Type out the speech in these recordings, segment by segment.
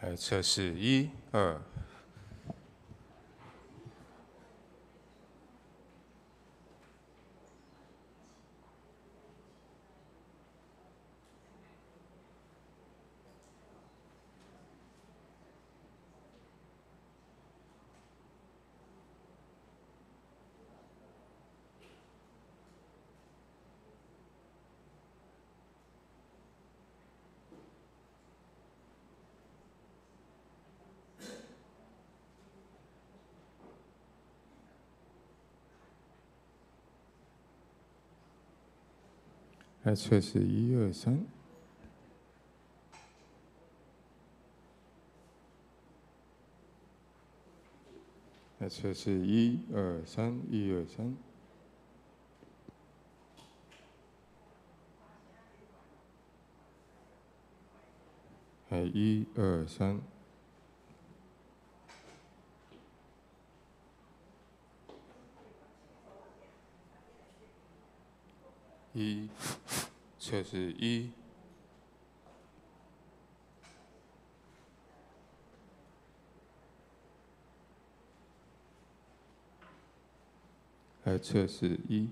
来测试一二。来测试一二三。來測試一二三，一二三。來一二三。一，測試一。來測試一。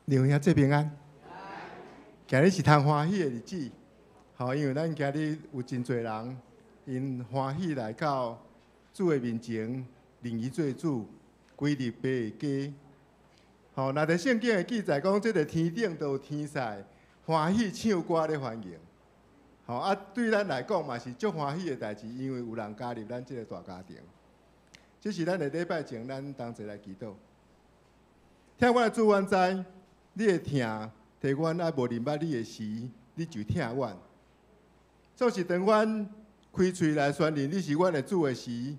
兩兄姊平安。今日是通歡喜的日子，吼，因為咱今日有真濟人，𪜶歡喜來到主的面前，認伊做主，歸入爸的家。吼，若佇聖經的記載講，這个天頂都有天使歡喜唱歌咧歡迎。吼啊，對咱來講嘛是足歡喜的代誌，因為有人加入咱這个大家庭。這是咱的禮拜前，咱同齊來祈禱。疼阮的主，阮知你會疼，佇阮猶無認捌你的時，你就疼阮。總是當阮開喙來宣認你是阮的主的時，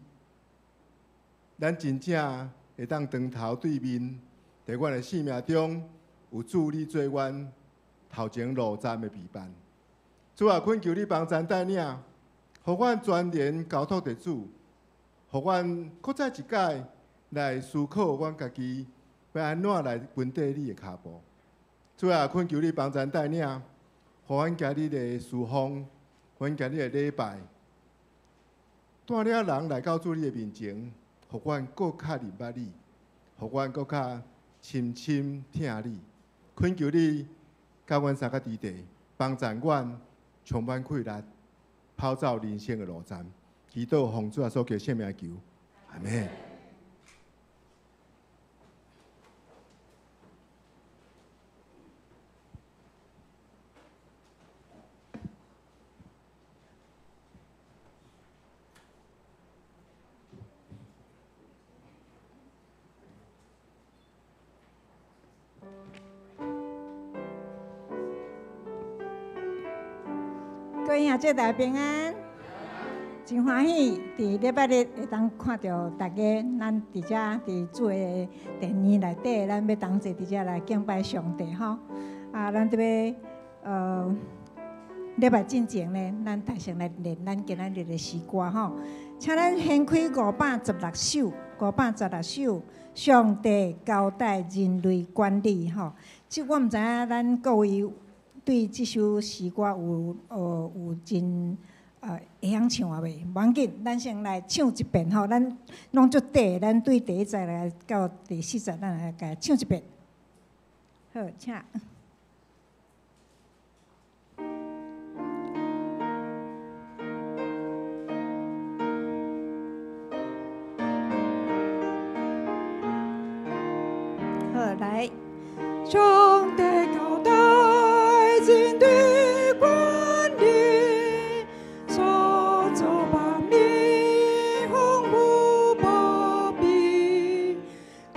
咱真正會當當頭對面，佇阮的生命中有主你做阮頭前路站的陪伴。主啊，懇求你幫贊帶領，予阮全然交託佇主，予阮閣再一擺來思考阮家己欲按怎來跟綴你的跤步。主啊，懇求你幫贊帶領，予阮今日的事奉，阮今日的禮拜，帶領人來到主你的面前，予阮閣較認捌你，予阮閣較深深疼你。懇求你，佮阮三個弟弟，幫贊阮充滿氣力，跑走人生的路程。祈禱奉主耶穌基督聖名求，阿們。各位兄姊大家平安，真歡喜佇禮拜日會當看著大家，咱佇遮佇主的殿宇內底，咱欲同齊佇遮來敬拜上帝吼。啊，咱特別禮拜進前呢，咱大聲來念咱今仔日的詩歌吼。請咱掀開516首，516首，上帝交代人類管理吼。這我毋知影，咱各位對這首詩歌有真會曉唱啊未？無要緊，咱先來唱一遍吼。咱攏足短，咱對第一節來到第四節，咱來共唱一遍。好，請。好，來。上帝交代人類管理，創造萬物，豐富寶貝，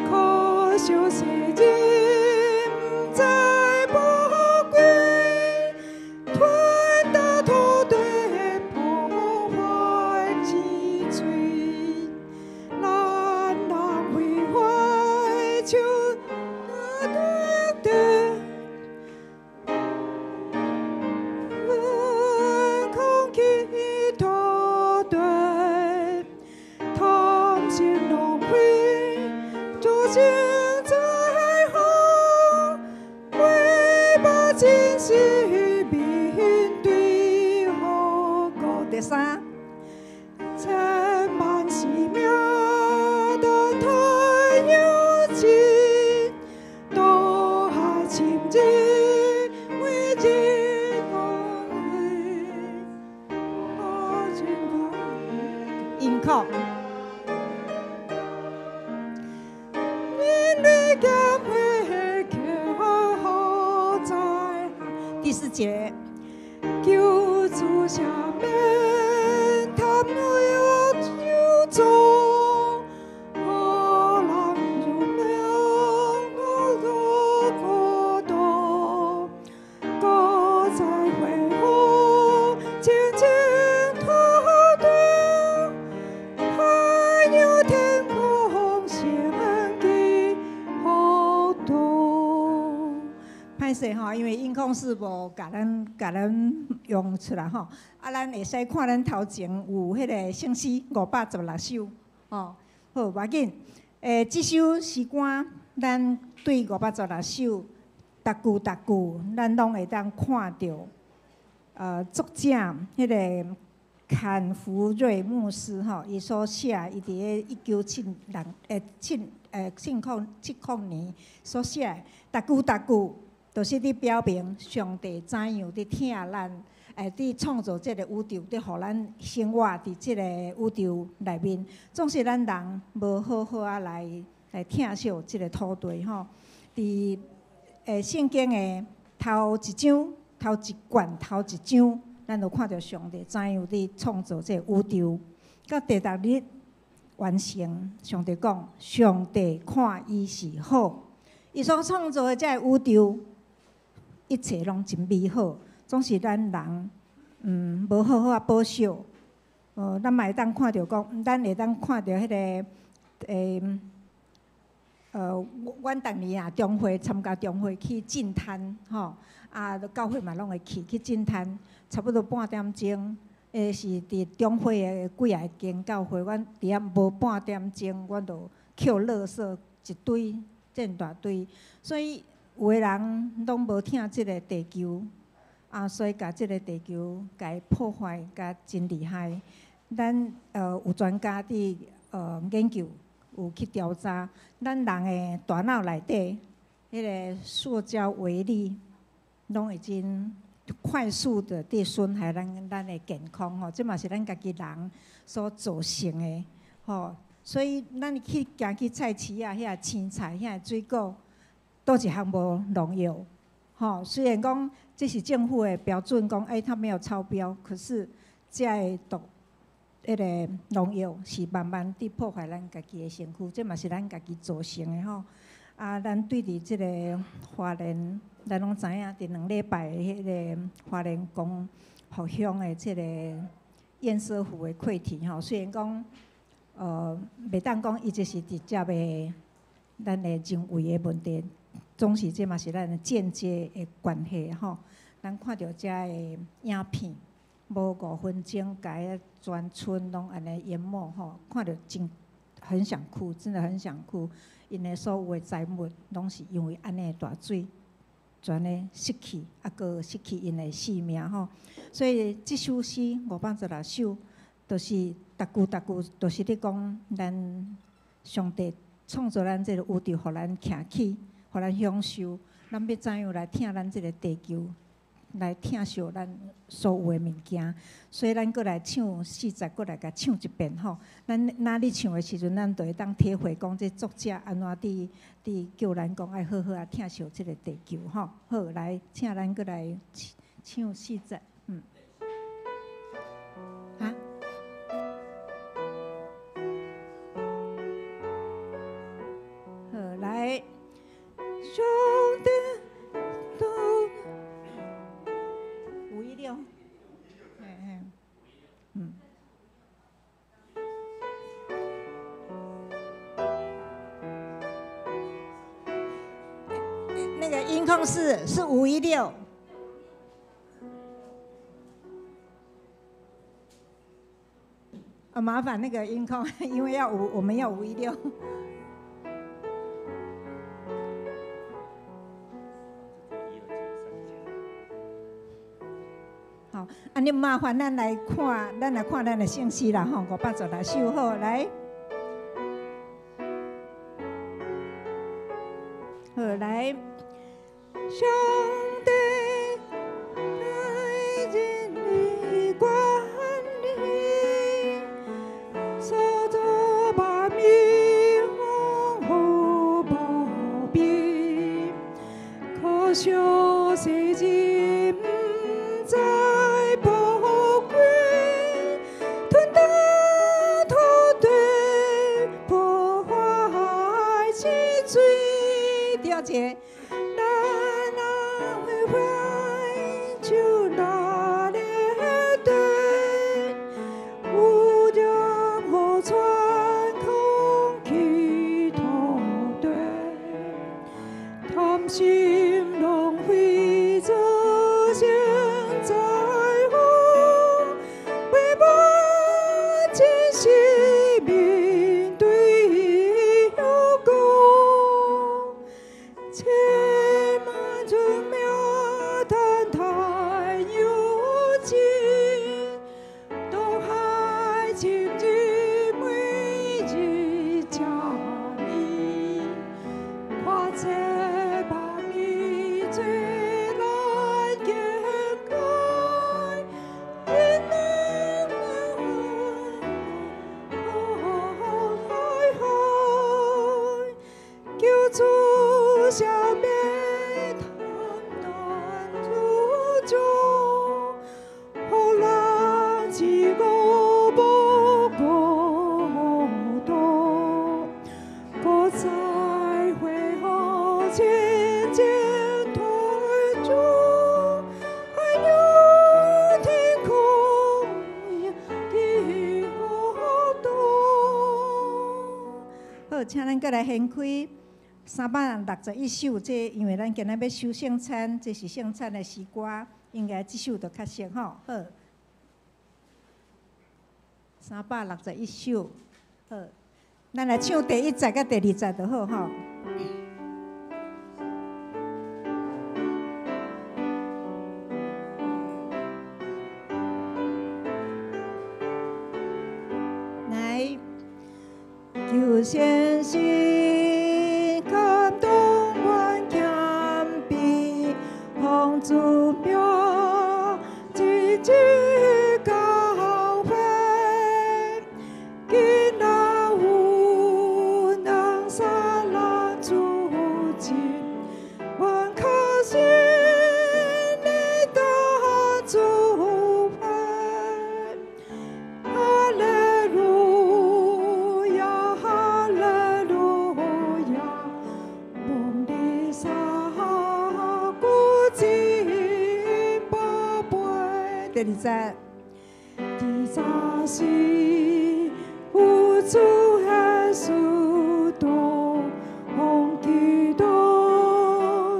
可惜世人不知寶貴，吞大土地破壞之罪，咱人毀壞像地，空氣土地，貪心浪費，造成災禍，袂把真實面對後果。第三，千萬生命等太陽盡，大海深入每日光輝，音樂。人類減會靠在第四節，救主下面，他們有救助，何人如命我國度，各在恢復前進土地，還有天空顯給好多。歹勢吼，因為音控室無共咱用出來吼，啊，咱會使看咱頭前有彼個聖詩516首，吼，好，無要緊。這首詩歌，咱對516首，逐句逐句，咱攏會當看著。作者彼个坎福瑞牧師吼，伊所寫，伊佇咧一九七六七七空七空年所寫的，逐句逐句都是佇表明上帝怎樣佇疼咱，佇創造這個宇宙，佇予咱生活佇這個宇宙內面，總是咱人無好好仔來疼惜這個土地吼。佇聖經的頭一章、頭一卷、頭一章，咱就看著上帝怎樣佇創造這個宇宙，到第六日完成。上帝講，上帝看伊是好，伊所創造的這個宇宙，一切攏真美好。總是咱人，無好好仔保守。咱嘛會當看著講，咱會當看著彼個，阮逐年啊，中會參加中會去淨灘吼，啊，教會嘛攏會去去淨灘，差不多半點鐘，是佇中會的幾仔間教會，阮佇遐無半點鐘，阮就抾垃圾一堆，真大堆，所以有的人攏無疼這个地球，啊，所以共這个地球共破壞共真厲害。咱有專家佇研究，有去調查，咱人的大腦內底，彼个塑膠微粒，攏已經快速的佇損害咱的健康吼，這嘛是咱家己人所造成的吼。所以咱去行去菜市仔，遐青菜、遐水果，佗一項無農藥吼。雖然講這是政府的標準，講欸，它沒有超標，可是這个毒。彼个農藥是慢慢佇破壞咱家己的身軀，這嘛是咱家己造成的吼。啊，咱對佇這个花蓮，咱攏知影，佇兩禮拜彼个花蓮光復鄉的這个堰塞湖的潰堤吼。雖然講，袂當講伊這是直接的咱的人為的問題，總是這嘛是咱的間接的關係吼。咱看著遮的影片。無5分鐘，共全村攏按呢淹沒吼，看著真很想哭，真的很想哭。𪜶的所有的財物，攏是因為按呢大水，全咧失去，啊，閣失去𪜶的性命吼。所以這首詩516首，就是逐句逐句，都是咧講咱上帝創造咱這个宇宙，予咱徛起，予咱享受，咱欲怎樣來疼咱這个地球？來疼惜咱所有的物件，所以咱閣來唱四節，閣來共唱一遍吼。咱若咧唱的時陣，咱就會當體會講這作者按怎佇叫咱講愛好好仔疼惜這个地球吼。好，來，請咱閣來唱四節，嗯。啊？好，來，上帝。516，嗯。那個音控是516。啊，麻煩那個音控，因為要五，我們要516。好，按呢麻煩咱來看，咱來看咱的聖詩啦吼，516首好來，好來，上帝愛人類管理，創造萬物豐富無邊，可惜世人毋知。咱若會懷就哪裡對，有任何穿空氣土地，貪心浪費造成災禍，為無珍惜面對後果。千萬人命嘆太有情，東海今日每日加冕。切万米最难掩盖，天能海海，求主赦免贪婪如众，予人自我无孤独，搁再会予亲情团聚，海鸟天空寄多。好，请咱阁来掀开361首，这因为咱今仔欲守圣餐，这是圣餐的诗歌，应该这首就较熟吼。好，361首，好，咱来唱第一节佮第二节就好吼。来，求先生感动阮谦卑，奉主名真真教诲，囡仔有两三人主持，阮确信你当祝福。哈利路亚，哈利路亚，梦里撒古真宝贝。第二节，第早时有主耶稣同奉基督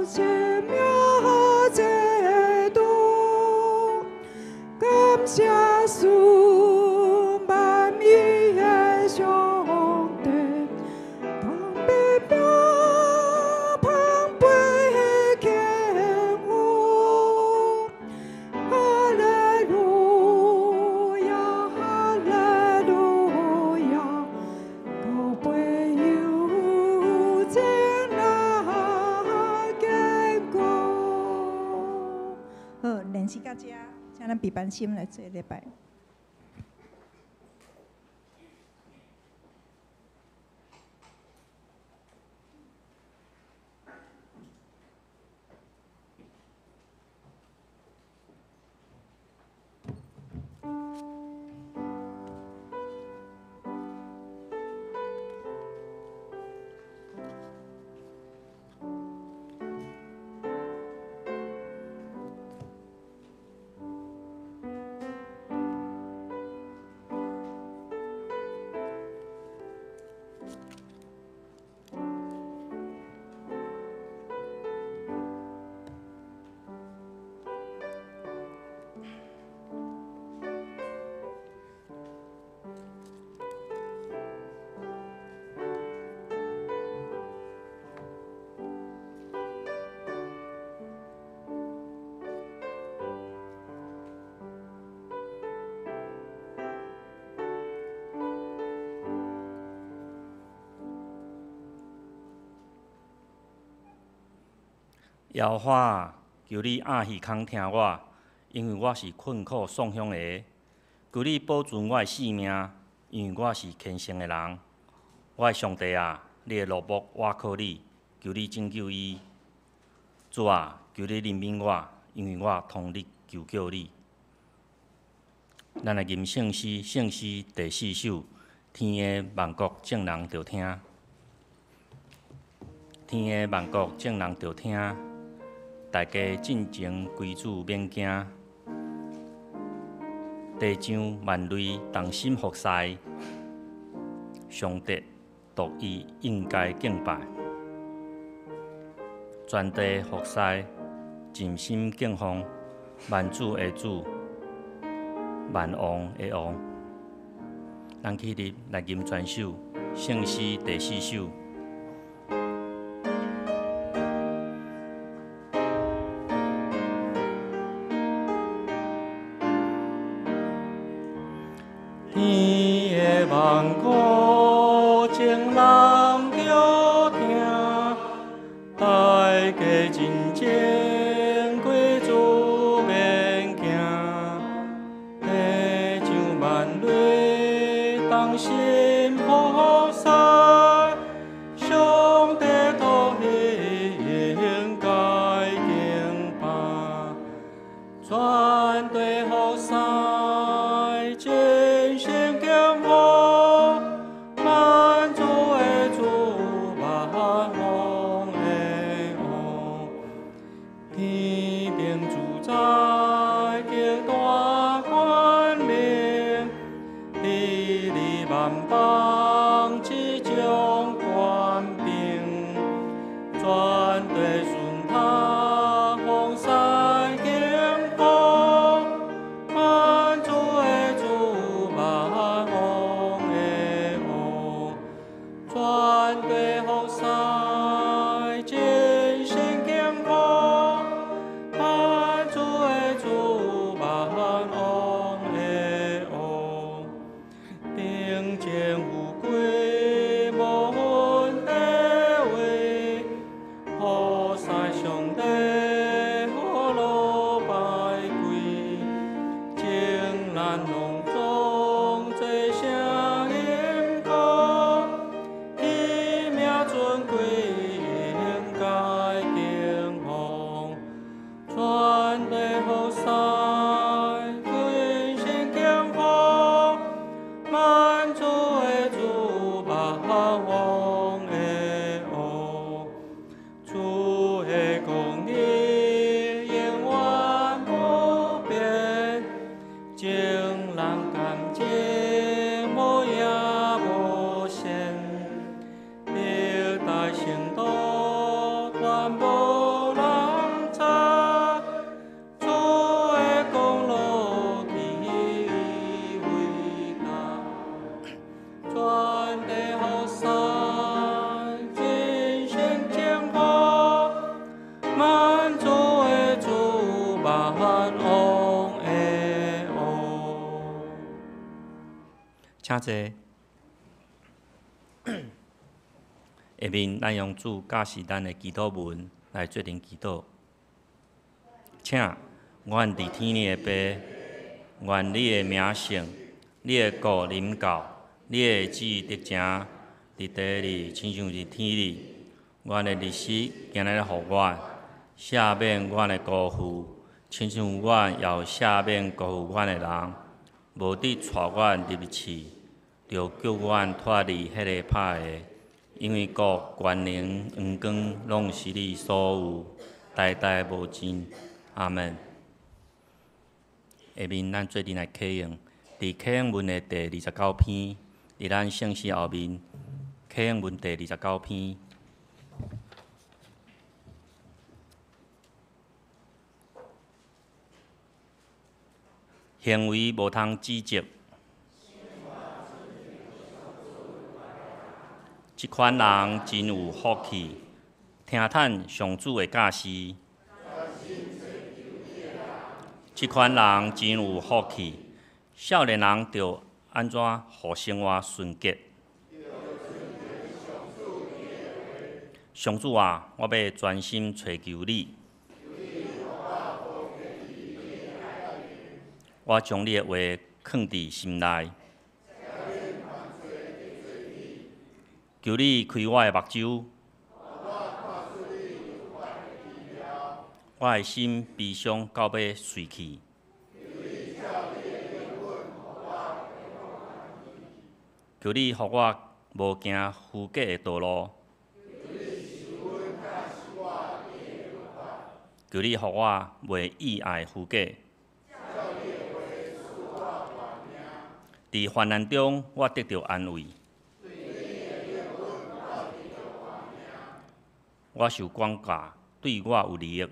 圣名这道，感谢主万民的上帝，当欲命芳飞天父。哈利路亚，哈利路亚，高飞有情来坚固。好，练习到遮，请咱闭班心来做礼拜。耶和华啊，求你掩耳孔听我，因为我是困苦丧乡的。求你保存我的性命，因为我是虔诚的人。我的上帝啊，你的奴仆倚靠你，求你拯救伊。主啊，求你怜悯我，因为我通力求叫你。咱来吟圣诗，圣诗第四首，天的万国众人著听，天的万国众人著听，大家进前归主免惊，地上万类同心服侍，上帝独伊应该敬拜，全地服侍，尽心敬奉，万主的主，万王的王。咱起立来吟全首圣诗第四首。天的万国众人著听，大家真正过主免惊，地上万类同心服侍，上帝都应该敬拜，全地服侍真心敬奉，万主的主万王的王，天顶主宰极大权能，治理万邦执掌权柄，全地顺服奉侍敬奉，万主的主万王的王，全地服侍真心敬奉，万主的主万王的王，平静富贵无分地位，服侍上帝何乐百贵，将咱拢总齐声吟歌，伊名尊贵应该敬奉，全地服侍真心敬奉，万主的主万王的王，主的公义永远不变，将人感情无影无现，历代圣徒全无人知，主的功劳极伟大，全地服侍真心敬奉，万主的主万王的王。请坐。下面咱用主教示咱的祈禱文來做陣祈禱。請願佇天裡的爸，願你的名聖，你的國臨到，你的旨意得成，佇地裡親像佇天裡。阮的日食今日予阮，赦免阮的辜負，親像阮也有赦免辜負阮的人。無得帶阮入去試，著救阮脫離彼个歹的。因為國、權能、榮光，攏是你所有，代代無盡。阿門。下面咱做陣來啟用，佇啟用文的第29篇，佇咱聖詩後面，啟用文第29篇。行為無通指責，這款人真有福氣，聽趁上主的教示。這款人真有福氣，少年人著按怎予生活純潔？上主啊，我欲專心揣求你。我將你的話囥佇心內。求你開我的目睭，我的心悲傷到欲碎去。求你予我無行虛假的道路。求你予我袂意愛虛假。佇患難中，我得著安慰。我受管教，對我有利益。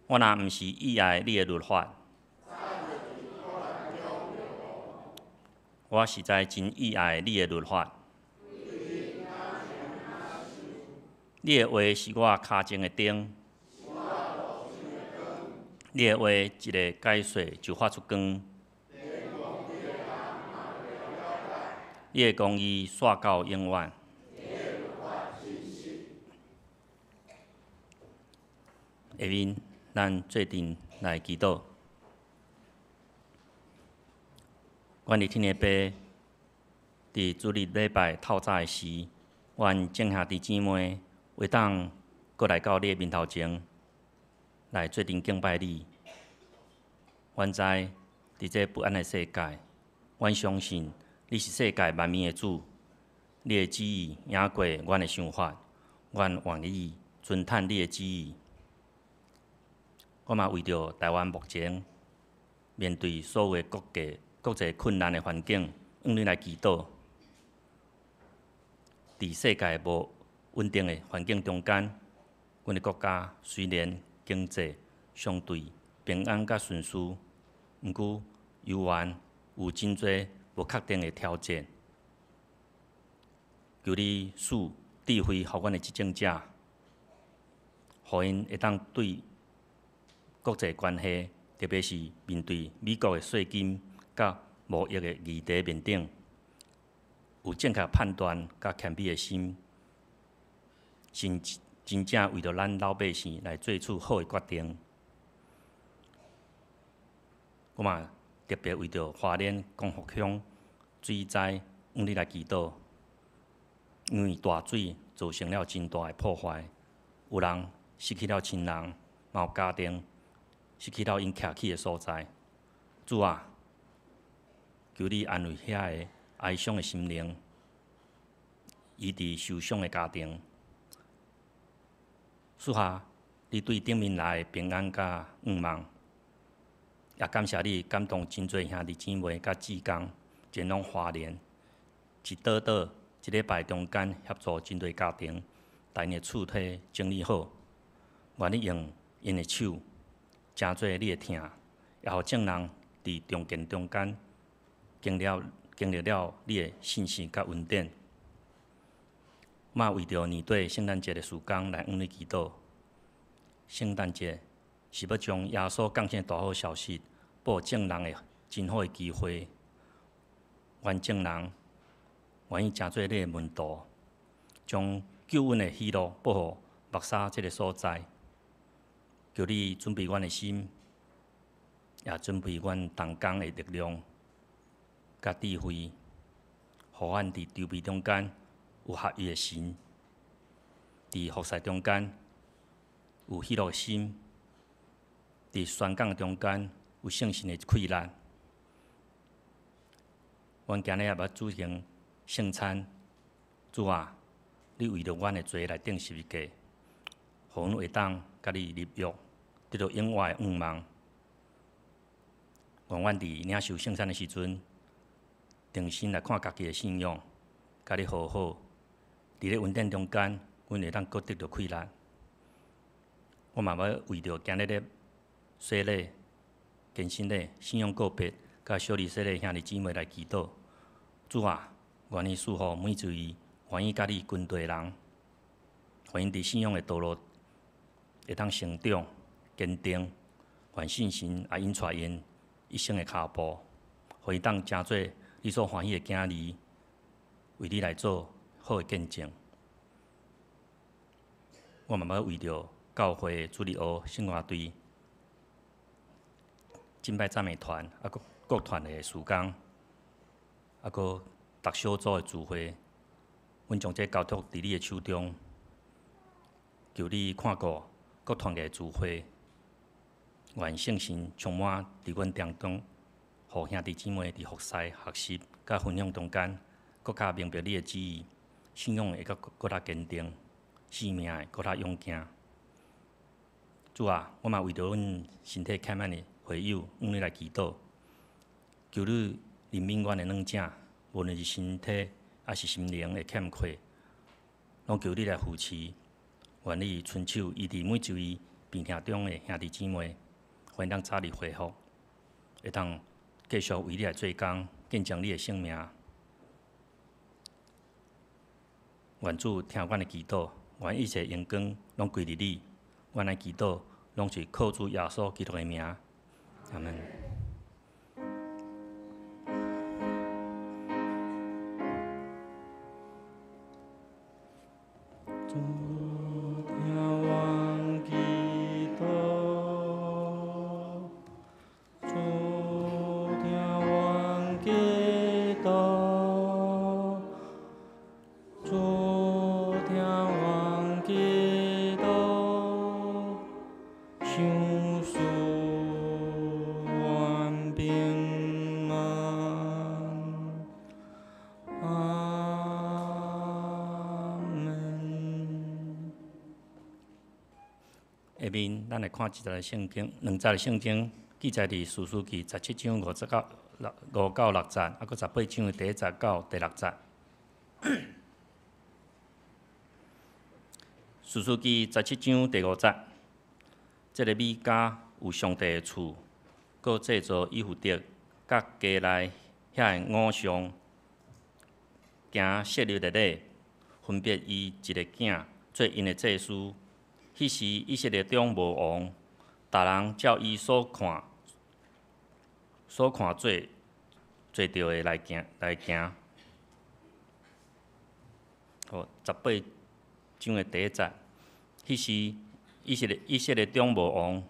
我若毋是意愛你的律法，我實在真意愛你的律法。你的話是我跤前的燈，你的話一个解說就發出光。你的公義煞到永遠。下面咱做陣來祈禱。阮的天的父，佇主日禮拜透早的時，阮眾兄弟姊妹會當閣來到你的面頭前，來做陣敬拜你。阮知佇這不安的世界，阮相信你是世界萬民的主，你的旨意贏過阮的想法，阮願意遵趁你的旨意。我嘛為著台灣目前面對所有的國際國際困難的環境，向你來祈禱。佇世界無穩定的環境中間，阮的國家雖然經濟相對平安佮順遂，毋過猶原有真濟無確定的挑戰。求你賜智慧予阮的執政者，予𪜶會當對國際關係，特別是面對美國的稅金佮貿易的議題面頂，有正確判斷佮謙卑的心，真真正為著咱老百姓來做出好的決定。我嘛特別為著花蓮光復鄉水災，向你來祈禱，因為大水造成了真大的破壞，有人失去了親人，嘛有家庭失去了𪜶徛起的所在。主啊，求你安慰遐个哀傷的心靈，醫治受傷的家庭。賜下你對頂面來的平安佮向望，也感謝你感動真濟兄弟姊妹佮志工前往花蓮，一倒倒一禮拜中間協助真濟家庭，共𪜶的厝體整理好。願你用𪜶的手，成做你的疼，也予眾人佇重建中間經歷了你的信實佮恩典。嘛為著年底聖誕節的時間來向你祈禱。聖誕節是欲將耶穌降生的大好消息報眾人的真好的機會。願眾人願意成做你的門徒，將救恩的喜樂報予目沙這个所在。求你準備阮的心，也準備阮同工的力量佮智慧，予阮佇籌備中間有合一的神，佇服侍中間有喜樂的心，佇宣講中間有聖神的氣力。阮今日也欲舉行聖餐，主啊，你為著阮的罪來釘十字架，予阮會當佮你立約，得到永活的向望。願阮佇領受聖餐的時陣，重新來看家己的信仰，佮你和好。佇咧恩典中間，阮會當閣得著氣力。我嘛欲為著今日咧洗禮、堅振禮、信仰告白、佮小禮洗禮兄弟姊妹來祈禱。主啊，願你賜予每一位願意佮你跟隨的人，予𪜶佇信仰的道路會當成長、堅定，願聖神也引帶𪜶一生的跤步，予伊當成做你所歡喜的囝兒，為你來做好的見證。我嘛欲為著教會主日學聖樂隊、敬拜讚美團啊，閣各團的事工，啊，閣逐小組的聚會，阮將這交託佇你的手中，求你看顧各團的聚會，願聖神充滿佇阮當中，予兄弟姊妹佇服侍、學習佮分享中間，閣較明白你的旨意，信仰會閣閣較堅定，生命會閣較勇健。主啊，我嘛為著阮身體欠滿的會友，向你來祈禱，求你憐憫阮的軟者，無論是身體抑是心靈的欠缺，攏求你來扶持。願你親手醫治每一位病痛中的兄弟姊妹，予𪜶當早日恢復，會當繼續為你來做工，見證你的聖名。願主聽阮的祈禱，願一切榮光攏歸予你。阮來祈禱，攏是靠主耶穌基督的名。阿們。主聽阮祈禱。下面咱來看一節聖經，兩節聖經記載佇士師記十七章五節到六五到六節，啊，閣十八章的第一節到第六節。士師記十七章第五節，這个米迦有上帝的厝，閣製造以弗得，佮家內遐个偶像，行設立的禮，分別伊一个囝做𪜶的祭司。彼時以色列中無王，逐人照伊所看所看做做著的來行來行。好，十八章的第一節，彼時以色列以色列中無王，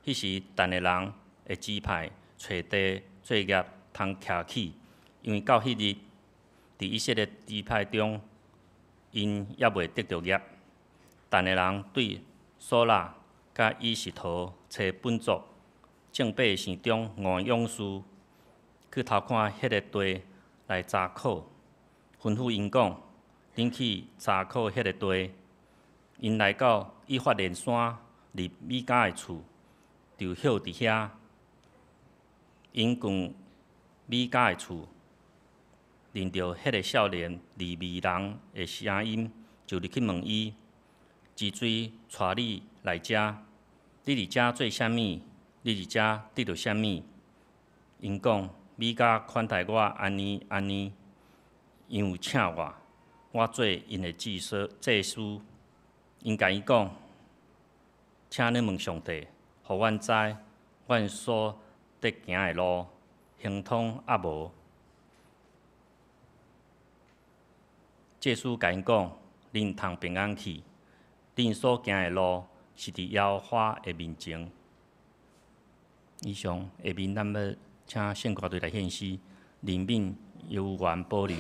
彼時但的人的支派揣地做業通徛起，因為到彼日，佇以色列支派中，𪜶猶未得著業。但的人對瑣拉佮以實陶揣本族眾百姓中五个勇士去偷看彼个地來查考，吩咐𪜶講：恁去查考彼个地。𪜶來到以法蓮山入米迦的厝，就歇佇遐。𪜶逛米迦的厝，認著彼个少年利未人的聲音，就入去問伊：是誰帶你來遮？你佇遮做啥物？你佇遮得著啥物？𪜶講：米迦款待我按呢按呢，𪜶有請我，我做𪜶的祭司。祭司，𪜶共伊講：請你問上帝，予阮知，阮所得行的路亨通抑無？祭司共𪜶講：恁通平安去，恁所行的路是佇耶和華的面前。以上，下面咱欲請聖歌隊來獻詩，憐憫猶原保留。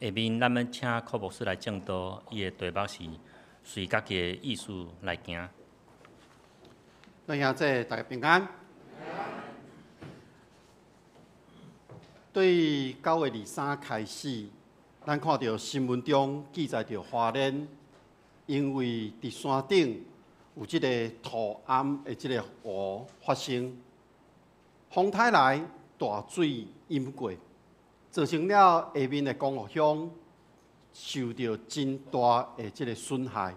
下面咱欲請柯牧師來證道，伊的題目是隨家己的意思來行。弟兄姊妹，大家平安。對9月23開始，咱看著新聞中記載著花蓮，因為佇山頂有這个土頷的這个湖發生，風颱來大水淹過，造成了下面的光復鄉受著真大的這个損害。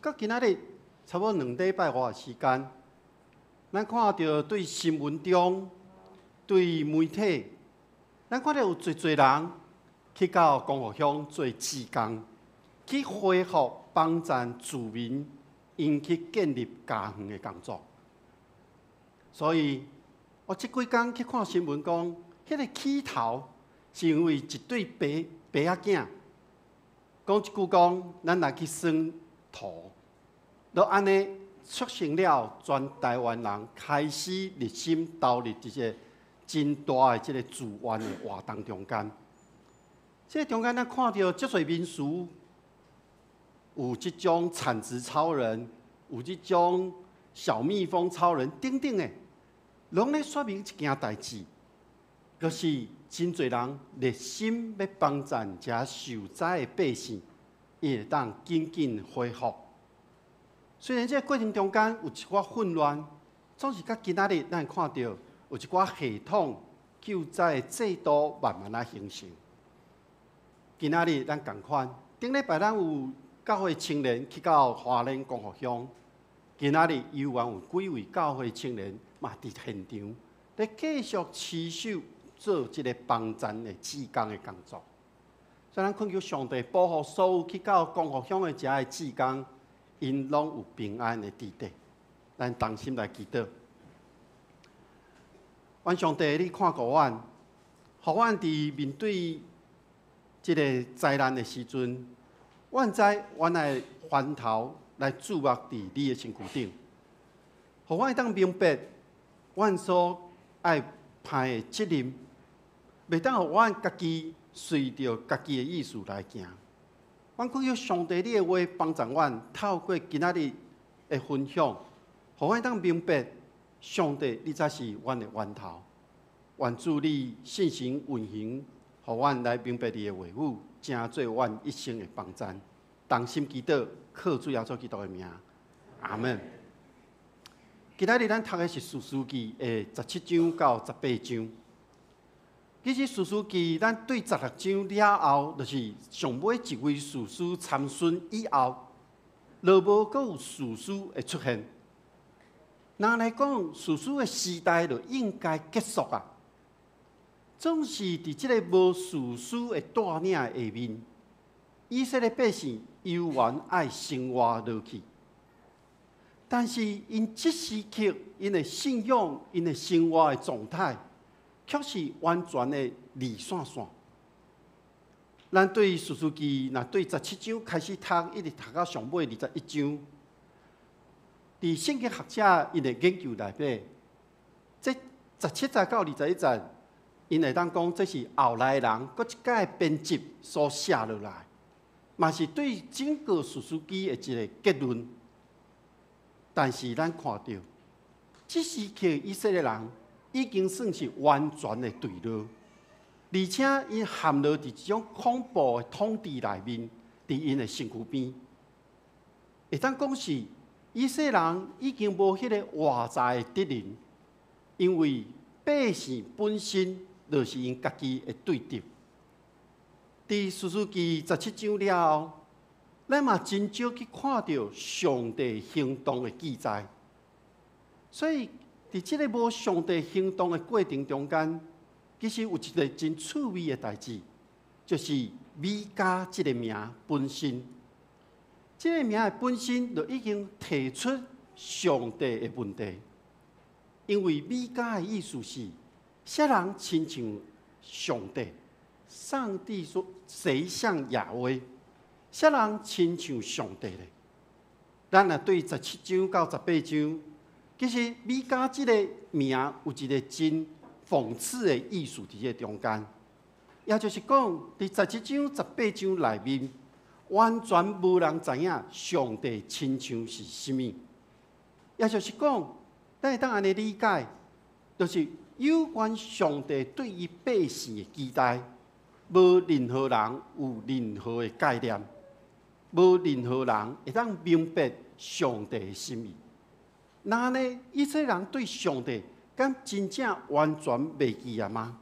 到今仔日差不多2禮拜外的時間，咱看著對新聞中、對媒體，咱看著有濟濟人去到光復鄉做志工，去恢復幫贊住民，𪜶去建立家園的工作。所以，我這幾工去看新聞，講彼个起頭是因為一對爸爸仔囝講一句講，咱來去耍土，就按呢促成了全台灣人開始熱心投入這個真大的這个志願的活動中間。這个中間，咱看著足濟名詞，有這種鏟子超人，有這種小蜜蜂超人等等的，攏咧說明一件代誌，就是真濟人熱心欲幫贊遮受災的百姓，伊會當緊緊恢復。雖然這个過程中間有一寡混亂，總是到今仔日，咱會看著有一寡系統救災的制度慢慢仔形成。今仔日咱仝款，頂禮拜咱有教會青年去到花蓮光復鄉，今仔日猶原有幾位教會青年嘛佇現場，咧繼續持續做這个幫贊的志工的工作。所以咱懇求上帝保護所有去到光復鄉的遮的志工，𪜶攏有平安的佇底。咱同心來祈禱。願上帝，你看顧阮，予阮佇面對這个災難的時陣，阮知阮愛翻頭來注目佇你的身軀頂，予阮會當明白，阮所愛擔的責任，袂當予阮家己隨著家己的意思來行。阮懇求上帝，你的話幫助阮，透過今仔日的分享，予阮當明白，上帝你才是阮的源頭。願主你聖神運行，予阮來明白你的話語，成做阮一生的幫贊。同心祈禱，靠主耶穌基督的名，阿門。今仔日咱讀的是士師記的17章到18章。其實士師記咱對16章了後，就是上尾一位士師參孫以後，就無閣有士師會出現。若來講，士師的時代就應該結束啊。總是佇這个無士師的帶領下面，以色列百姓猶原愛生活落去。但是𪜶這時刻，𪜶的信仰、𪜶的生活的狀態，卻是完全的離線線。咱對士師記，若對十七章開始讀，一直讀到上尾21章，佇聖經學者𪜶的研究內底，這17節到21節，𪜶會當講這是後來的人閣一擺編輯所寫落來，嘛是對整個士師記的一个結論。但是咱看著，這時刻以色列人已經算是完全的墜落，而且𪜶陷落佇這種恐怖的統治內面，佇𪜶的身軀邊，會當講是以色列人已經無彼个活在的敵人，因為百姓本身就是𪜶家己的對敵。佇士師記十七章了後，咱嘛真少去看著上帝行動的記載，所以佇這个無上帝行動的過程中間，其實有一个真趣味的代誌，就是米迦這个名本身。這个名的本身就已經提出上帝的問題，因為米迦的意思是，啥人親像上帝？上帝說：誰像亞威？啥人親像上帝咧？咱若對17章到18章，其實米迦這个名有一个真諷刺的意思佇這个中間。也就是講，佇17章、18章內面，完全無人知影上帝親像是啥物。也就是講，咱會當按呢理解，就是有關上帝對伊百姓的期待，無任何人有任何的概念，無任何人會當明白上帝的心意。那呢，以色列人對上帝敢真正完全袂記啊嗎？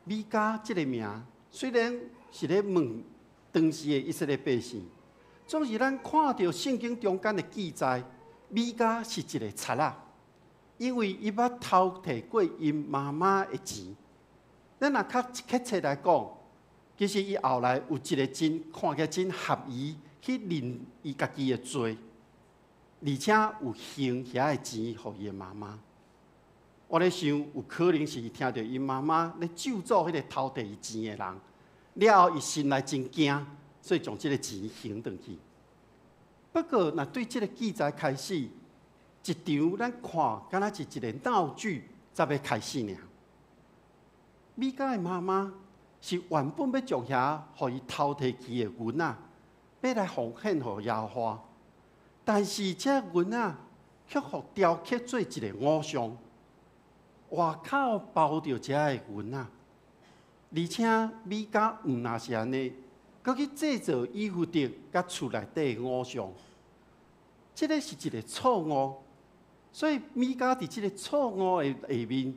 米迦這个名雖然是咧問當時的以色列百姓，總是咱看著聖經中間的記載，米迦是一個賊仔，因為伊捌偷提過𪜶媽媽的錢。咱若較確切來講，其實伊後來有一個真看起來真合宜去認伊家己的罪，而且有還遐个錢予伊的媽媽。我咧想，有可能是聽著𪜶媽媽咧咒詛彼個偷提伊錢的人，了後伊心內真驚，所以將這个錢還轉去。不過，若對這个記載開始，一場咱看，敢若是一个鬧劇，才欲開始爾。米迦的媽媽是原本欲將遐予伊偷提去的銀仔，欲來奉獻予耶和華，但是這銀仔卻予雕刻做一个偶像，外口包著這个銀仔，而且米迦毋但是按呢，閣去製造以弗得佮厝內底的偶像，這个是一个錯誤，所以米迦佇這个錯誤的下面，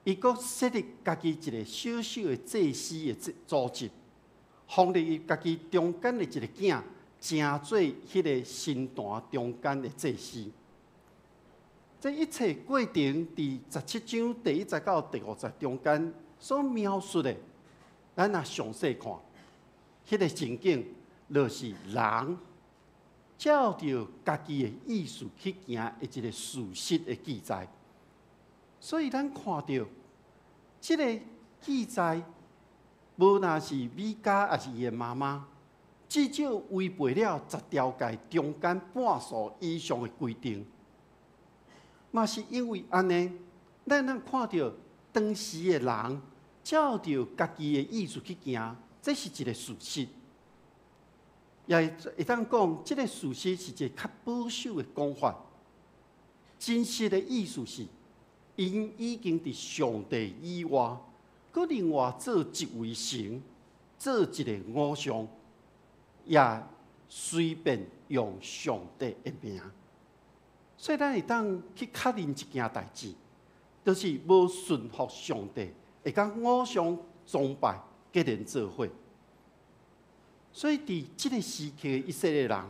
伊閣設立家己一个小小的祭司的組織，封立伊家己中間的一个囝，成做彼个神壇中間的祭司。這一切過程，佇17章第1節到第5節中間所描述的，咱若詳細看，彼个情景，就是人照著家己的意思去行的一个事實的記載。所以咱看著這个記載，無論是米迦抑是伊的媽媽，至少違背了十條誡中間半數以上的規定。嘛是因為按呢，咱通看著當時的人照著家己的意思去行，這是一个事實。也會當講，這个事實是一个較保守的講法。真實的意思是，𪜶已經佇上帝以外，閣另外做一位神，做一个偶像，也隨便用上帝的名。所以咱會當去確認一件代誌，就是無順服上帝，會佮偶像崇拜結連做伙。所以佇這个時期的以色列人，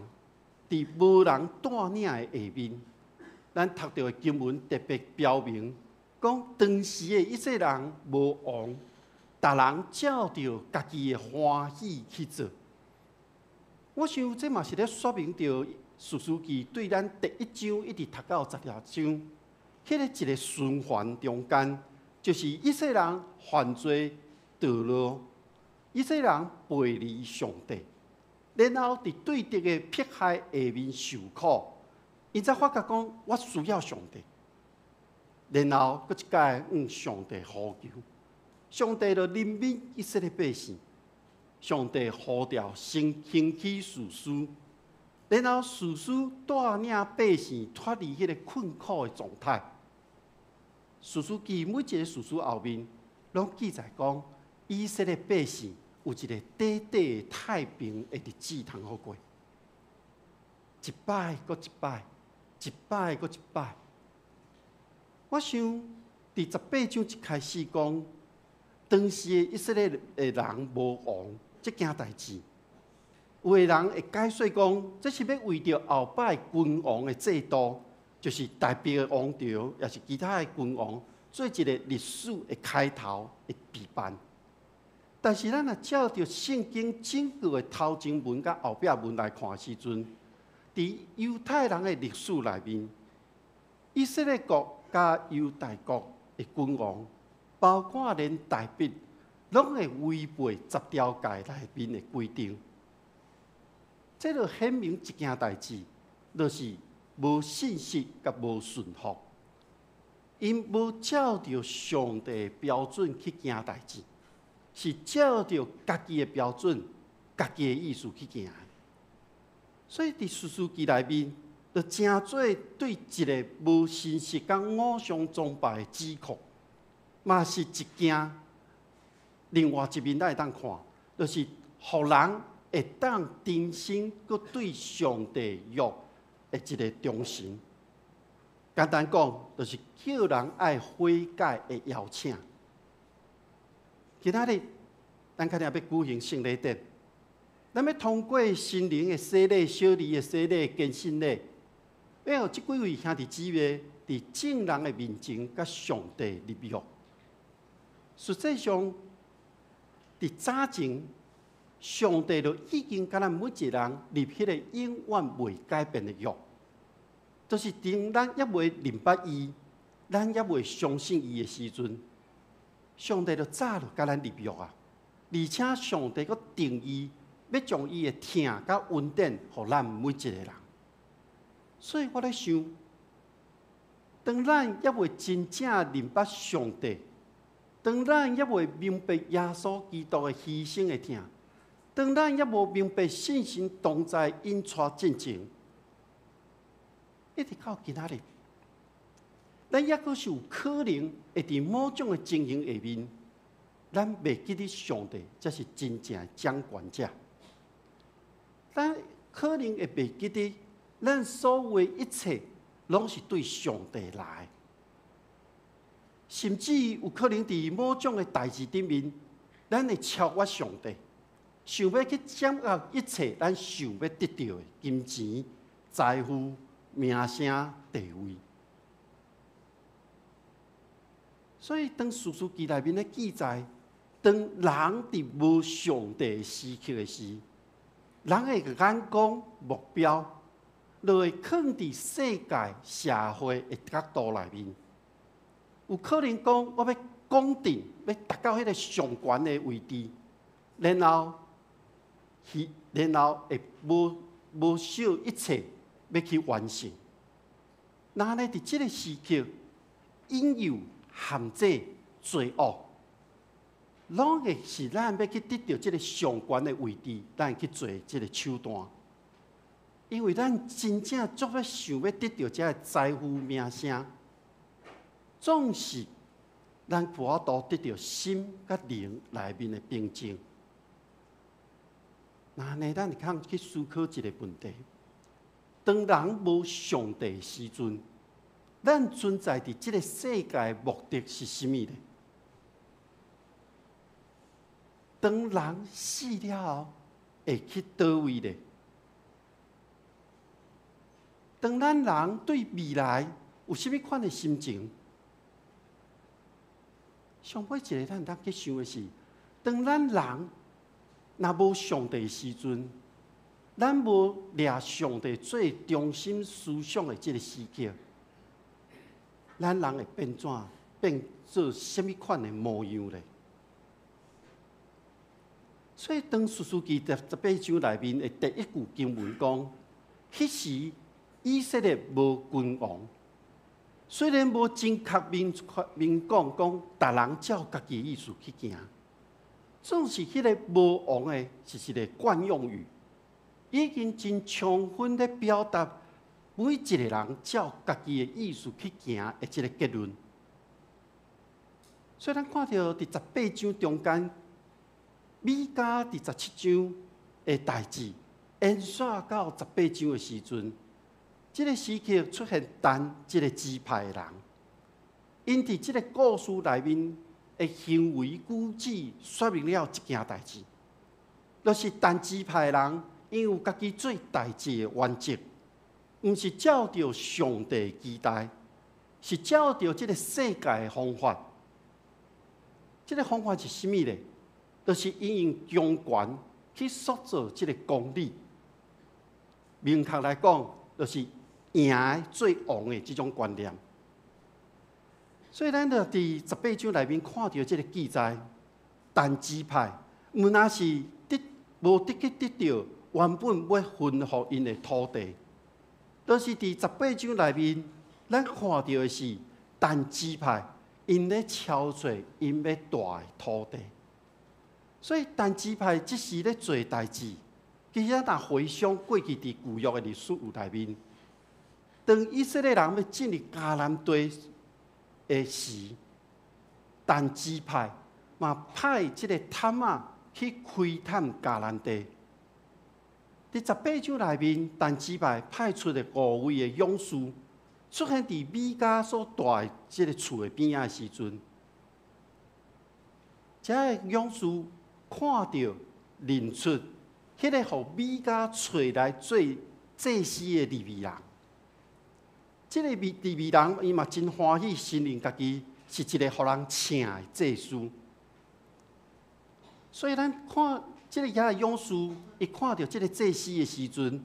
佇無人帶領的下面，咱讀著的經文特別標明，講當時的以色列人無王，逐人照著家己的歡喜去做。我想這嘛是咧說明著士師記對咱第一章一直讀到16章，彼个一个循環中間，就是以色列人犯罪墮落，以色列人背離上帝，然後佇對敵的迫害下面受苦，𪜶才發覺講我需要上帝，然後閣一擺向上帝呼求，上帝就憐憫以色列百姓，上帝呼召興起士師，然後士師帶領百姓脫離彼个困苦的狀態。士師記每一个士師後面，攏記載講以色列百姓有一个短短的太平的日子通好過，一擺閣一擺，一擺閣一擺。我想，佇18章一開始講，當時的以色列的人無王，這件代誌，有的人會解說講，這是欲為著後擺君王的制度，就是大衛的王朝，抑是其他的君王，做一個歷史的開頭的備辦。但是咱若照著聖經整個的頭前文佮後壁文來看的時陣，佇猶太人的歷史內面，以色列國佮猶大國的君王，包括連大衛，攏會違背十條誡內面的規定。這就顯明一件代誌，就是無信實佮無順服。𪜶無照著上帝標準去行代誌，是照著家己的標準、家己的意思去行。所以佇士師記內面，就成做對一个無信實佮偶像崇拜的指控，嘛是一件另外一面咱會當看，就是予人會當重新閣對上帝約的一个忠誠。簡單講，就是叫人愛悔改的邀請。今仔日，咱較定欲舉行聖禮典，咱欲通過新人的洗禮、小兒的洗禮、堅信禮，欲予這幾位兄弟姊妹佇眾人的面前佮上帝立約。實際上，佇早前，上帝就已經佮咱每一个人立彼個永遠袂改變的約。就是當咱猶未認捌伊，咱猶未相信伊的時陣，上帝就早就佮咱立約啊！而且上帝閣定義欲將伊的疼佮恩典予咱每一个人。所以我咧想，當咱猶未真正認捌上帝，當咱猶未明白耶穌基督的犧牲的疼，當咱猶無明白聖神同在引帶進前，一直到今仔日，咱猶閣是有可能會佇某種的情形下面，咱袂記得上帝才是真正的掌權者。咱可能會袂記得，咱所有的一切攏是對上帝來，甚至有可能佇某種的代誌頂面，咱會超越上帝，想欲去掌握一切咱想欲得著的金錢、財富、名聲、地位。所以，當士師記內面咧記載，當人佇無上帝時刻的時，人的眼光目標，就會囥佇世界社會的角度內面。有可能講，我欲講定，欲達到彼个上懸的位置，然後，然後會無惜一切欲去完成。那按呢佇這个時刻，引誘、陷阱、罪惡，攏會是咱欲去得著這个上懸的位置，咱去做這个手段。因為咱真正足欲想欲得著這个財富名聲，總是咱無法度得著心佮靈內面的平靜。那按呢，咱會通去思考一个問題：當人無上帝的時陣，咱存在佇這个世界的目的是啥物呢？當人死了後，會去佗位呢？當咱人對未來有啥物款的心情？上尾一个咱通去想的是，當咱人若無上帝的時陣，咱無掠上帝做中心思想的這个時刻，咱人會變怎？變做啥物款的模樣咧？所以，當士師記第十八章內面的第一句經文講，彼時以色列無君王，雖然無真確明確明講講，逐人照家己的意思去行，總是彼个無王的是一个慣用語，已經真充分咧表達每一个人照家己的意思去行的這个結論。所以，咱看著佇十八章中間，米迦佇十七章的代誌延續到十八章的時陣，這个時刻出現但這个支派的人，𪜶佇這个故事內面的行為舉止，說明了一件代誌，就是但支派的人，𪜶有家己做代誌的原則，毋是照著上帝的期待，是照著這个世界的方法。這个方法是啥物呢？就是𪜶用強權去塑造這个公理。明確來講，就是贏做王的這種觀念。所以，咱就佇十八章內面看著這个記載，但支派毋但是得無得去得著原本欲分予𪜶的土地，就是佇十八章內面，咱看著的是但支派𪜶咧敲做𪜶欲蹛的土地。所以但支派這時咧做代誌，其實若回想過去佇舊約的歷史內面，當以色列人欲進入迦南地的時，但支派嘛派這个探仔去窺探迦南地。佇十八章內面，但支派派出的五位的勇士，出現佇米迦所蹛的這个厝的邊仔的時陣，這个勇士看著認出彼个予米迦揣來做祭司的利未人。這个利未人伊嘛真歡喜承認家己是一个予人請的祭司。所以咱看這个遐个勇士，伊看著這个祭司的時陣，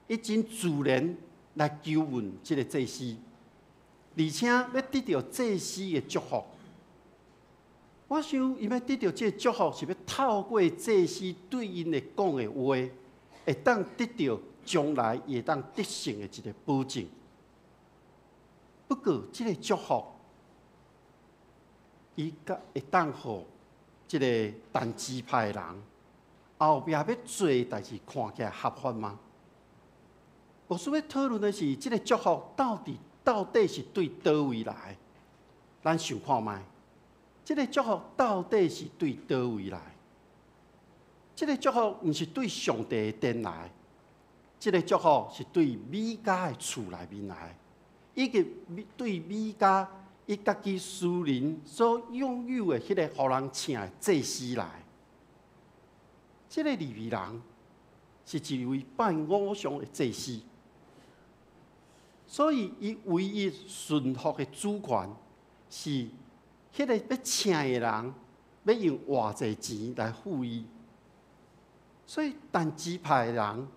伊真自然來求問這个祭司，而且欲得著祭司的祝福。我想，伊欲得著這个祝福，是欲透過祭司對𪜶的講的話，會當得著將來伊會當得勝的一个保證。不過，這个祝福，伊敢會當予這个但支派的人後壁欲做的代誌看起來合法嗎？牧師欲討論的是，這个祝福到底是對佗位來？咱想看覓？這个祝福到底是對佗位來？這个祝福毋是對上帝的殿來，這个祝福是對米迦的厝內面來，以及對米迦伊家己私人所擁有的彼个予人請的祭司來。這个利未人是一位拜偶像的祭司，所以伊唯一順服的主權是彼个欲請的人欲用偌濟錢來付伊。所以但支派的人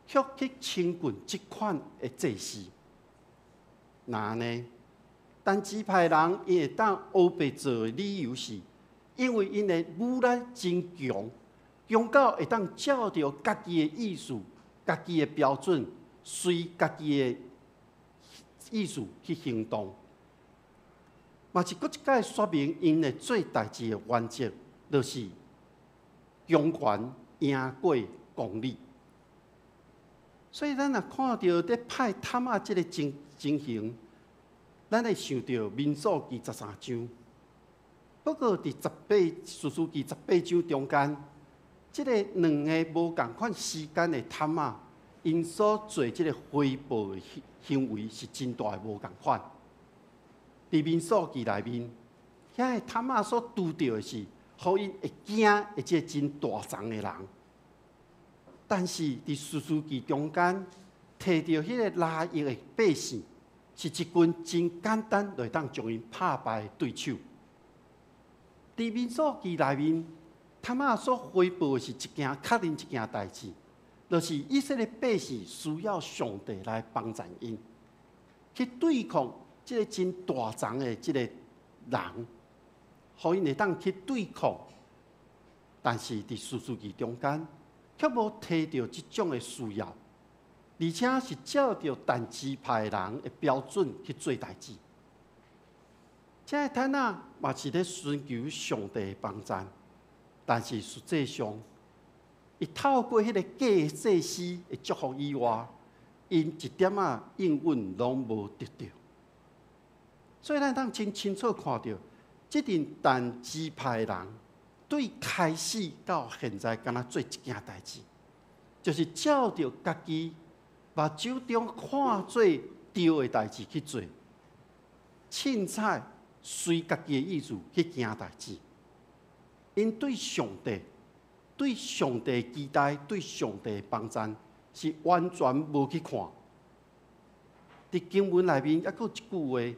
卻去親近這款的祭司。若按呢，但支派的人伊會當烏白做的理由是，因為𪜶的武力真強，強到會當照著家己的意思、家己的標準，隨家己的意思去行動。嘛是閣一擺說明，𪜶的做代誌的原則，就是強權贏過公理。所以咱若看著佇派探仔這个情形，咱會想著民數記十三章。不過佇士師記十八章中間，這个兩个無仝款時間的探仔，𪜶所做這个回報的行為是真大的無仝款。佇民數記內面，遐个探仔所拄著的是，予𪜶會驚的這个真大叢的人。但是佇士師記中間，提著彼个拉億的百姓，是一群真簡單就會當將𪜶拍敗的對手。佇民數記內面，探仔所回報的是一件確認一件代誌，就是以色列百姓需要上帝來幫助𪜶，去對抗這个真大叢的這个人，予𪜶會當去對抗。但是佇士師記中間，卻無提著這種的需要，而且是照著但支派人的標準去做代誌。這个探仔嘛是咧尋求上帝的幫助，但是實際上，伊透過彼个假祭司的祝福以外，𪜶一點仔應允攏無得著。所以咱當真清楚看著，這陣但支派的人對開始到現在，敢若做一件代誌，就是照著家己目睭中看做對的代誌去做，凊彩隨家己的意思去行代誌。𪜶對上帝、對上帝期待、對上帝幫助，是完全無去看。佇經文內面，猶閣有一句話，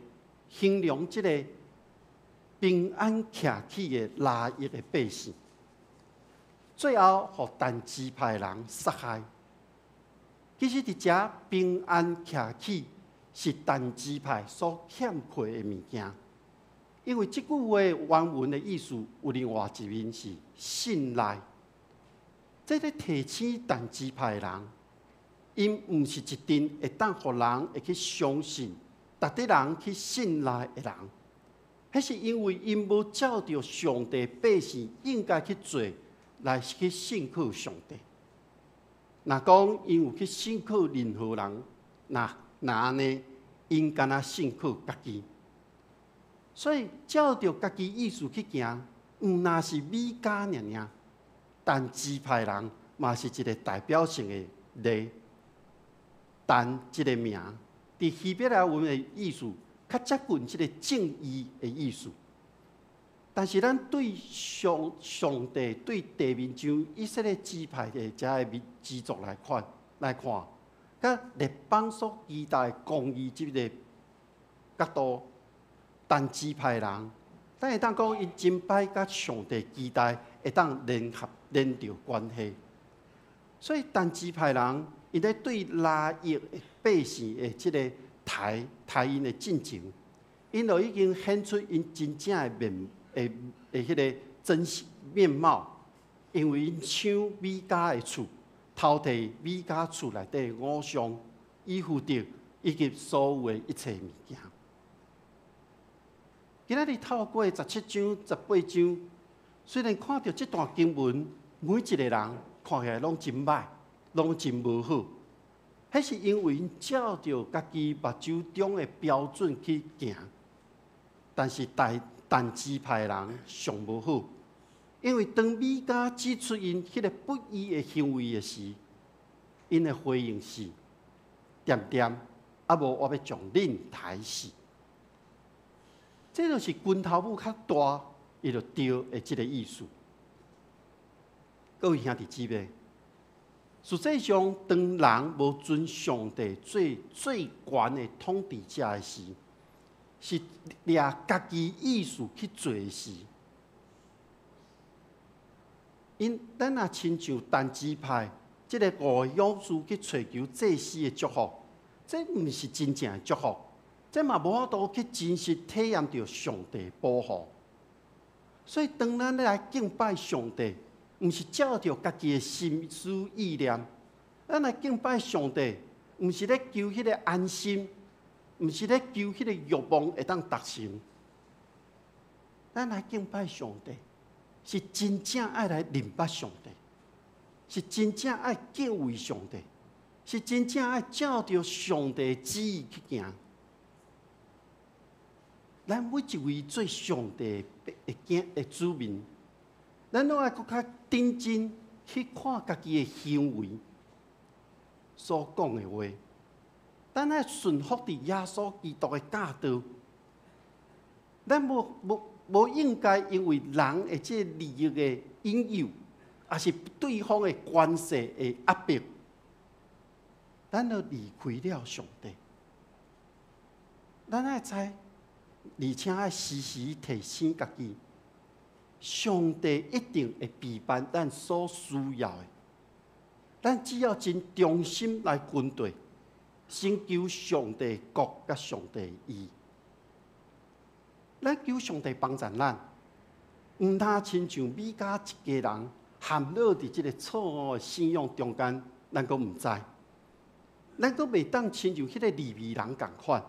形容這个平安徛起的拉億的百姓，最後予但支派的人殺害。其實佇遮平安徛起是但支派所欠缺的物件，因為這句話原文的意思有另外一面是信賴。這咧提醒但支派的人，𪜶毋是一定會當予人會去相信值得人去信賴的人。彼是因為𪜶無照著上帝百姓應該去做，來去信靠上帝。若講𪜶有去信靠任何人，若若按呢，𪜶敢若信靠家己。所以照著家己意思去行，毋若是米迦爾爾，但支派人嘛是一个代表性的例。但這个名，佇希伯來文的意思，較接近這个正義的意思。但是咱對上上帝對地面上以色列支派的遮个民支族來看來看，佮列邦所期待公義這个角度，但支派人，咱會當講𪜶真歹佮上帝期待會當聯合連著關係。所以但支派人，𪜶咧對拉億百姓的這个刣刣𪜶的進前，𪜶就已經顯出𪜶真正的面的的彼个真實面貌，因為𪜶搶米迦的厝，偷提米迦厝內底偶像、以弗得以及所有的一切物件。今仔日透過17章、18章，雖然看著這段經文，每一个人看起來攏真歹，攏真無好。彼是因為𪜶照著家己目睭中的標準去行，但是但但支派人上無好，因為當米迦指出𪜶彼个不義的行為的時，𪜶的回應是：恬恬，啊無我欲將恁刣死。這就是拳頭拇較大，伊就對的這个意思。各位兄弟姊妹，實際上，當人無尊上帝做最懸的統治者的時，是掠家己意思去做時，𪜶咱若親像但支派這个五个勇士去揣求祭司的祝福，這毋是真正的祝福，這嘛無法度去真實體驗著上帝保護。所以，當咱來敬拜上帝，毋是照著家己的心思意念，咱來敬拜上帝，毋是咧求彼个安心，毋是咧求彼个欲望會當達成。咱來敬拜上帝，是真正愛來認捌上帝，是真正愛敬畏上帝，是真正愛照著上帝旨意去行。咱每一位做上帝的囝的子民，咱攏愛閣較認真去看家己的行為，所講的話，咱愛順服佇耶穌基督的教導。咱無無無應該因為人的這个利益的引誘，抑是對方的權勢的壓迫，咱就離開了上帝。咱愛知，而且愛時時提醒家己，上帝一定會備辦咱所需要的。咱只要真忠心來跟隨，先求上帝國佮上帝義。咱求上帝幫助咱，毋通親像米迦一家人陷落佇這个錯誤的信仰中間，咱閣毋知。咱閣袂當親像彼个利未人仝款，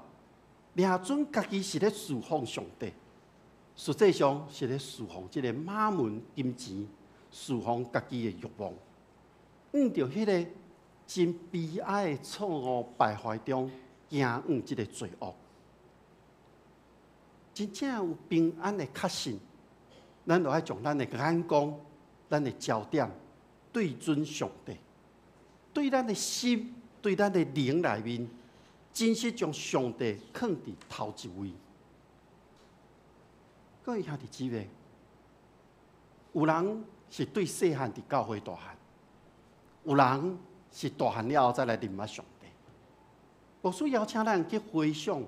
掠準家己是咧事奉上帝，實際上是咧事奉這个瑪門金錢，事奉家己的欲望，向著彼个真悲哀的錯誤敗壞中，行向這个罪惡。真正有平安的確信，咱就愛將咱的眼光、咱的焦點對準上帝，對咱的心、對咱的靈內面，真實將上帝囥佇頭一位。各位兄弟姊妹，有人是對細漢佇教會大漢，有人是大漢了後才來認捌上帝。牧師邀請咱去回想，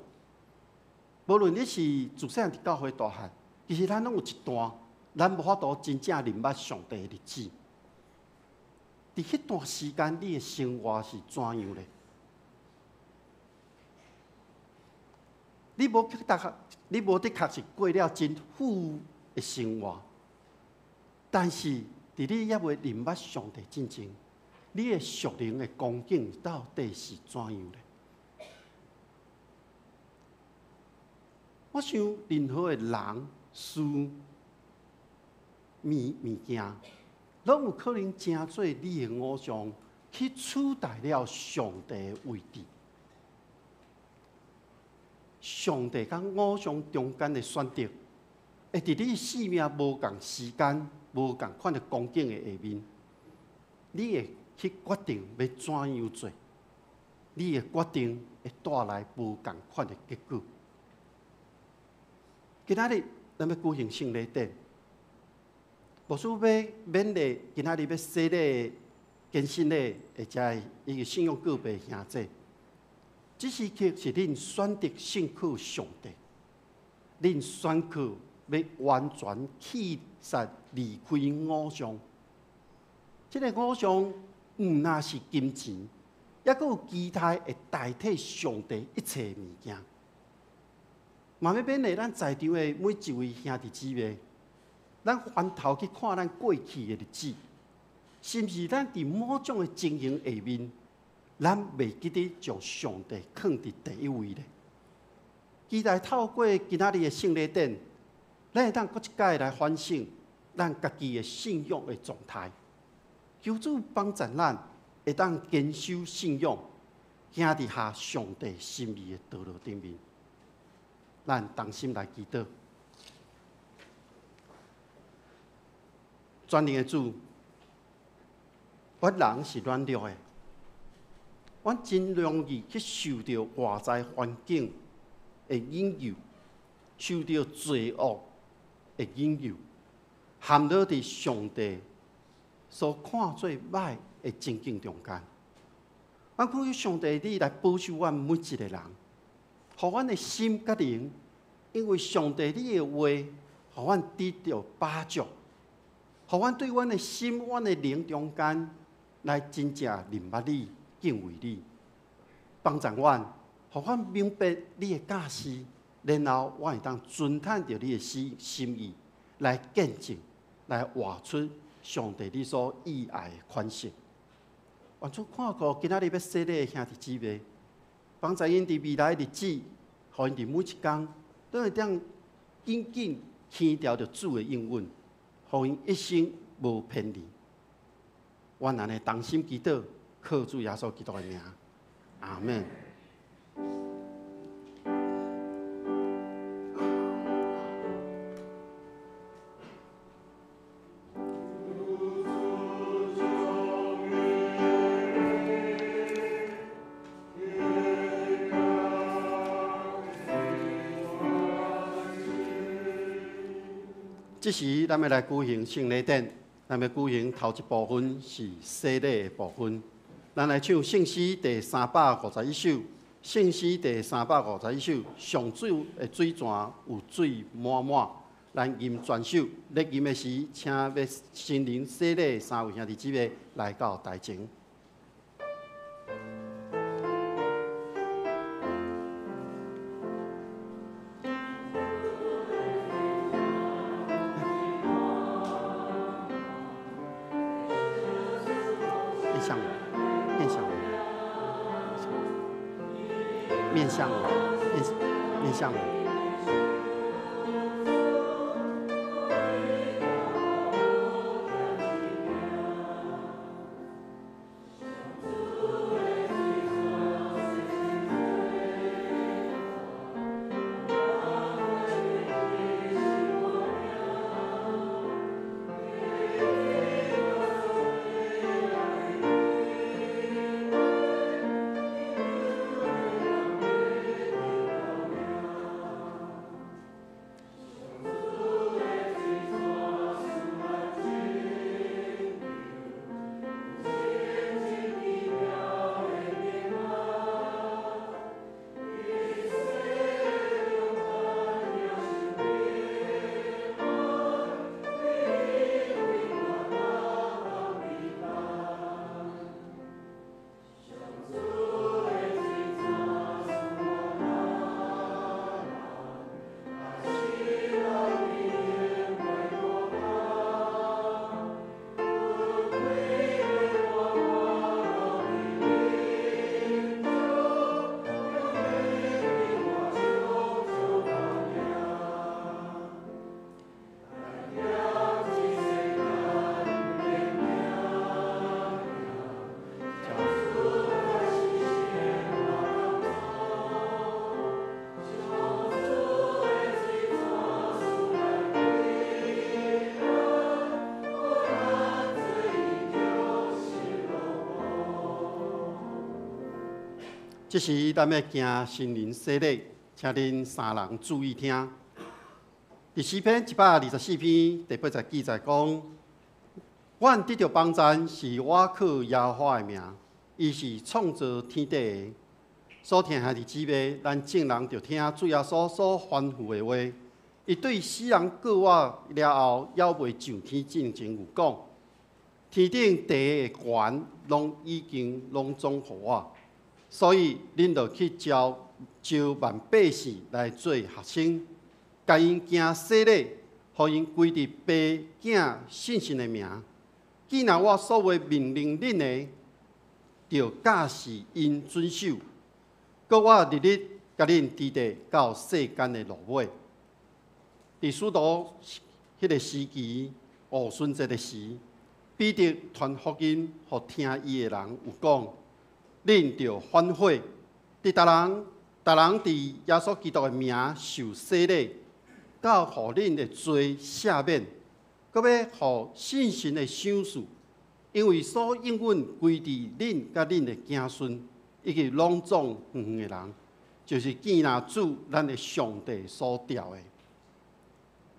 無論你是自細漢佇教會大漢，其實咱攏有一段，咱無法度真正認捌上帝的日子。佇彼段時間，你的生活是怎樣咧？你無確，你無的確是過了真富的生活，但是佇你猶未認捌上帝進前，你的屬靈的光景到底是怎樣咧？我想任何的人、事、物件，攏有可能成做你的偶像，去取代了上帝的位置。上帝佮偶像中間的選擇，會佇你生命無仝時間、無仝款的光景的下面，你會去決定欲怎樣做，你的決定會帶來無仝款的結果。今仔日咱欲舉行聖禮典，牧師欲勉勵今仔日欲洗禮、堅信禮，或者是伊的信仰告白兄弟。這時刻是恁選擇信靠上帝，恁選擇欲完全棄殺離開偶像。這个偶像毋但是金錢，猶閣有其他會代替上帝一切物件。嘛欲勉勵咱在場的每一位兄弟姊妹，咱翻頭去看咱過去的日子，是毋是咱佇某種的情形下面，咱袂記得將上帝放佇第一位咧？期待透過今仔日的聖禮典，咱會當閣一擺來反省咱家己的信仰的狀態。求主幫助咱，會當堅守信仰，行佇合上帝心意的道路頂面。咱同心來祈禱。全能的主，阮人是軟弱的，阮真容易去受著外在環境的引誘，受著罪惡的引誘，陷落佇上帝所看做歹的情境中間。阮懇求上帝，你來保守阮每一個人，予阮的心佮靈，因為上帝你的話，予阮得著飽足，予阮對阮的心、阮的靈中間來真正認捌你、敬畏你，幫助阮，予阮明白你的教示，然後我會當遵趁著你的心意來見證，來活出上帝你所意愛的款式。願主看顧今仔日欲洗禮的兄弟姊妹，幫助𪜶佇未來的日子，予𪜶佇每一工都會當緊緊牽牢著主的應允，予𪜶一生無偏離。阮按呢同心祈禱，靠主耶穌基督的名，阿們。這時，咱欲來舉行聖禮典，咱欲舉行頭一部分是洗禮的部分。咱來唱聖詩第351首，聖詩第351首，上主的水泉有水滿滿。咱吟全首，咧吟的時，請欲新人洗禮的三位兄弟姊妹來到台前。面向我，面向我。這時咱欲行聖靈洗禮，請恁三人注意聽。佇詩篇124篇第八節記載講：阮得著幫贊是倚靠耶和華的名，伊是創造天地的。所疼兄弟姊妹，咱眾人著聽主耶穌所吩咐的話。伊對死人過活了後，猶未上天進前有講：天頂地的權，攏已經攏總予我。所以，恁著去召召萬百姓來做學生，共𪜶行洗禮，予𪜶歸佇父、囝、聖神的名。既然我所欲命令恁的，著教示𪜶遵守。閣我日日共恁佇咧到世間的落尾。佇使徒彼个時期，五旬節的時，彼得傳福音予聽伊的人有講。恁著反悔，佇逐人，逐人佇耶穌基督的名受洗禮，到予恁的罪赦免，閣欲予聖神的賞賜，因為所應允歸佇恁佮恁的子孫，以及攏總遠遠的人，就是見若主咱的上帝所召的。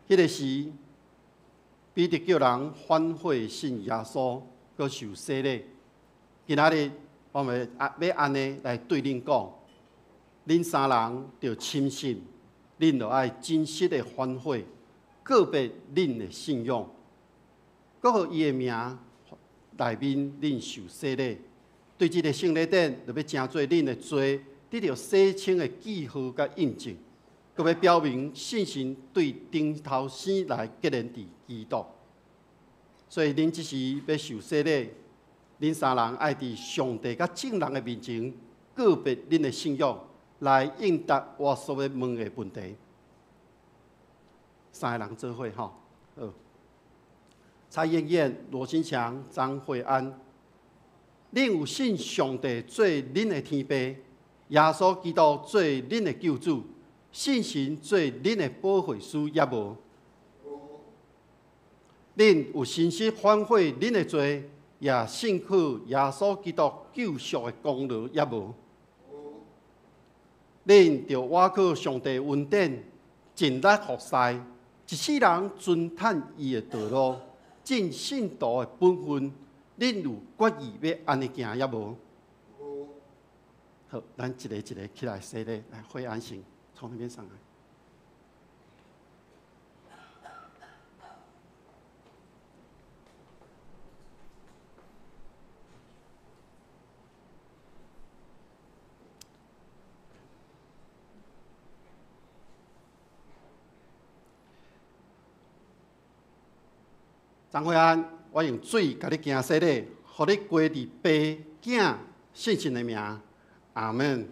彼个時，彼得叫人反悔信耶穌，閣受洗禮。今仔日我們欲按呢來對恁講，恁三人著深信，恁著愛真實的反悔，告別恁的信仰，閣予伊的名內面恁受洗禮。對這个聖禮典，著欲成做恁的罪得著洗清的記號佮印證，閣欲表明信心對頂頭生來結連佇基督。所以恁這時欲受洗禮，恁三人愛佇上帝佮眾人的面前告別恁的信仰，來應答我所欲問的問題。三個人做伙吼，好。蔡燕燕、羅新強、張惠安，恁有信上帝做恁的天父，耶穌基督做恁的救主，聖神做恁的保惠師，抑無？恁有誠實反悔恁的罪，也信靠耶穌基督救贖的功勞，抑無？恁著倚靠上帝恩典，盡力服侍，一世人遵趁伊的道路，盡信徒的本分。恁有決意欲按呢行，抑無？好，咱一個一個起來洗禮，來惠安先從那邊上來。張惠安，我用水共你行洗禮，予你歸佇父、囝、聖神的名，阿門。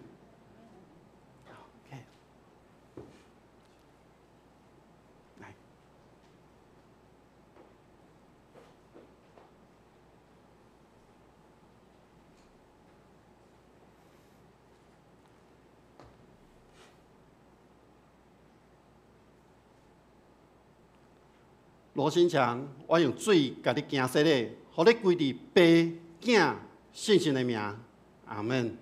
來，羅新強，我用水共你行洗禮，予你歸佇父、囝、聖神的名，阿門。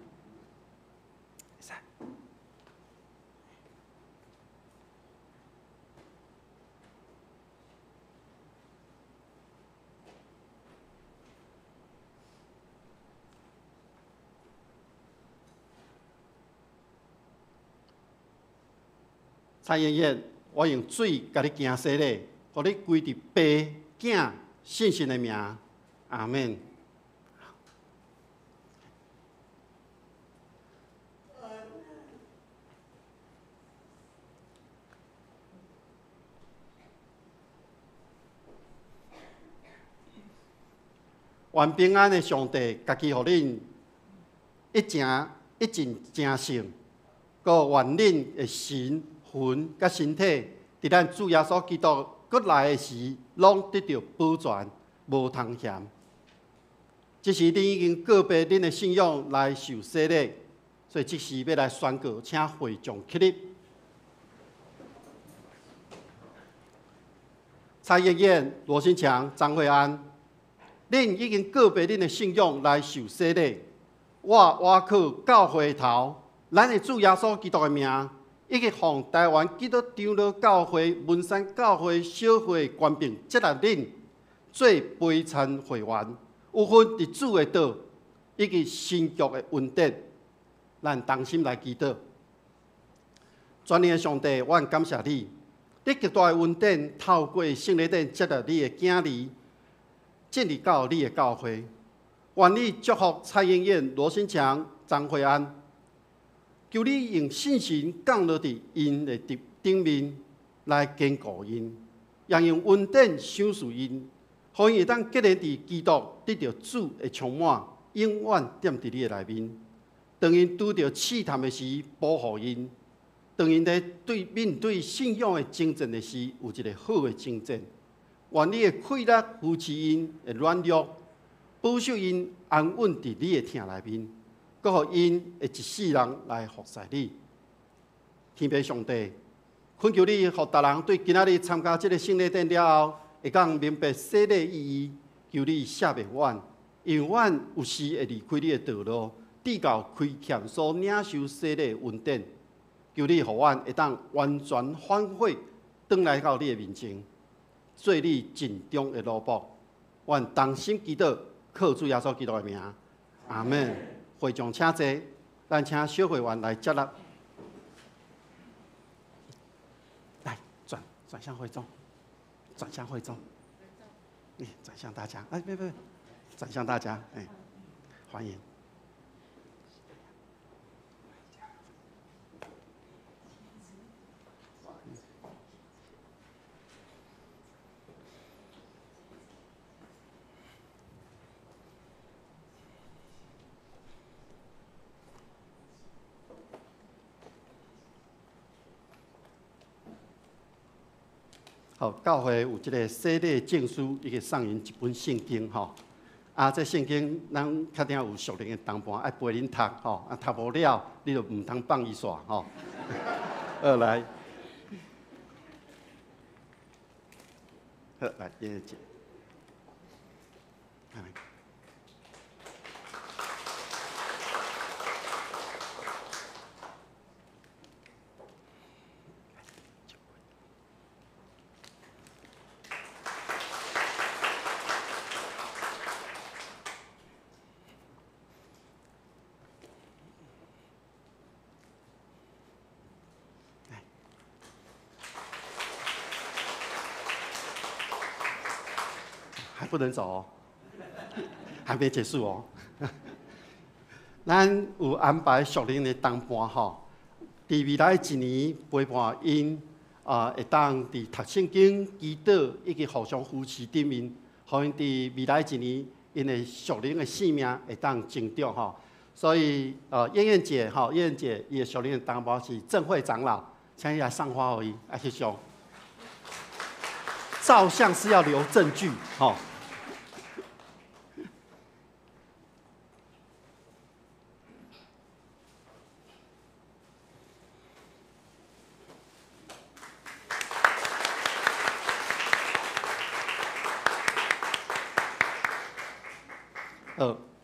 蔡燕燕，我用水共你行洗禮，予你歸佇父、囝、聖神的名，阿門。願平安的上帝，家己予恁一成一盡成聖，閣願恁的神魂佮身體，佇咱主耶穌基督閣來的時，攏得著保全，無通嫌。這時恁已經告別恁的信仰來受洗禮，所以這時欲來宣告，請會眾起立。蔡燕燕、羅新強、張惠安，恁已經告別恁的信仰來受洗禮，我倚靠教会头，咱的主耶稣基督的名，以及奉台湾基督长老教会文山教会小会权柄接纳恁做陪餐会员，有份伫主的道以及神国的恩典，咱同心来祈祷。全能的上帝，我感谢你，你极大的恩典透过圣礼典接纳你的囝儿，进入到你的教会。愿你祝福蔡英燕、罗新强、张惠安，求你用信心降落伫𪜶的顶面来坚固𪜶，也用恩典赏赐𪜶，予𪜶会当结连伫基督，得著主的充满，永远踮伫你的内面。当𪜶拄著试探的时，保护𪜶；当𪜶咧对面对信仰的征战的时，有一个好的征战。愿你的气力扶持𪜶的软弱，保守𪜶安稳伫你的疼内面，阁予𪜶会一世人来服侍你。天父上帝，恳求你，予逐人对今仔日参加这个圣礼典了后，会当明白洗礼意义。求你赦免阮，因为阮有时会离开你的道路，直到亏欠所领受洗礼的恩典。求你予阮会当完全反悔，转来到你的面前，做你尽忠的奴仆。阮同心祈祷，靠主耶稣基督的名，阿们。会众请坐，咱请小会员来接纳。来，转转向会众，转向会众，转向大家，哎，别别，转向大家，哎，欢迎。好，教会有这个洗礼证书，伊会送𪜶一本圣经吼。啊，这圣经咱确定有属灵的同伴爱陪恁读吼，啊，读无了，你就毋通放伊煞吼。好，来，好，来，叶姐。不能走哦，还没结束哦。咱有安排属灵的同伴吼，伫未来一年陪伴𪜶啊，会当伫读圣经、祈祷以及互相扶持顶面，予𪜶伫未来一年𪜶的属灵的生命会当成长吼。所以燕燕姐吼，燕燕姐伊的属灵的同伴是郑慧长老，请伊来送花予伊，来翕相。照相是要留证据吼。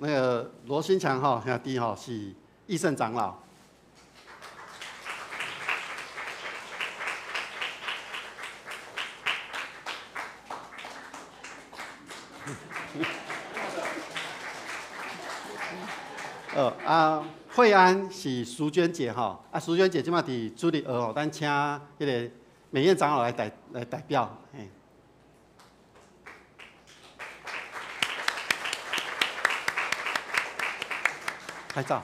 那个罗新强吼兄弟吼是义盛长老。啊，惠安是淑娟姐吼，啊，淑娟姐这马伫主日学吼，咱请彼个美艳长老来代表，嘿。拍照。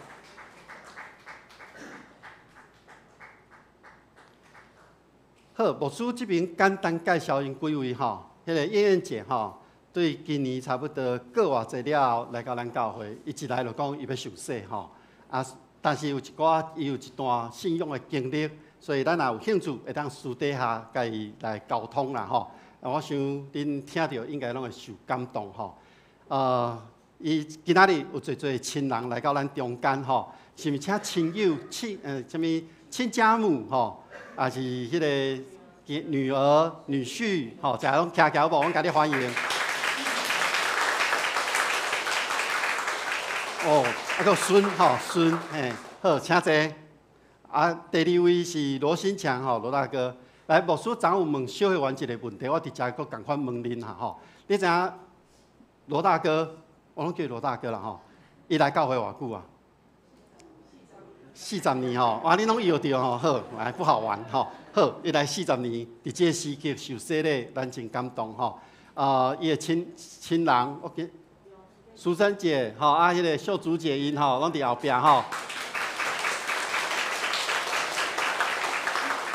好，牧师这边简单介绍𪜶几位吼，彼个燕燕姐吼，对今年差不多过偌济了后来到咱教会，伊一来就讲伊欲受洗吼，啊，但是有一寡伊有一段信仰的经历，所以咱若有兴趣会当私底下共伊来沟通啦吼。啊，我想恁听著应该拢会受感动吼。伊今仔日有济济亲人来到咱中间吼，是毋是请亲友、亲啥物亲家母吼，也是彼个女儿、女婿吼，遮拢徛徛无，阮共你欢迎。哦，啊閣孫吼孫，嘿，好，請坐。啊，第二位是羅新強吼，羅大哥。來，牧師昨有問小會員一个問題，我佇遮閣仝款問恁哈吼。你知影羅大哥，我攏叫羅大哥啦吼。伊來教會偌久啊？四十年吼，哇！你攏搖著吼，好，來不好玩吼。好，伊來四十年，佇這个時刻受洗禮，咱真感動吼。啊，伊的親親人，我記淑珍姐吼，啊，彼个秀竹姐𪜶吼，攏佇後壁吼。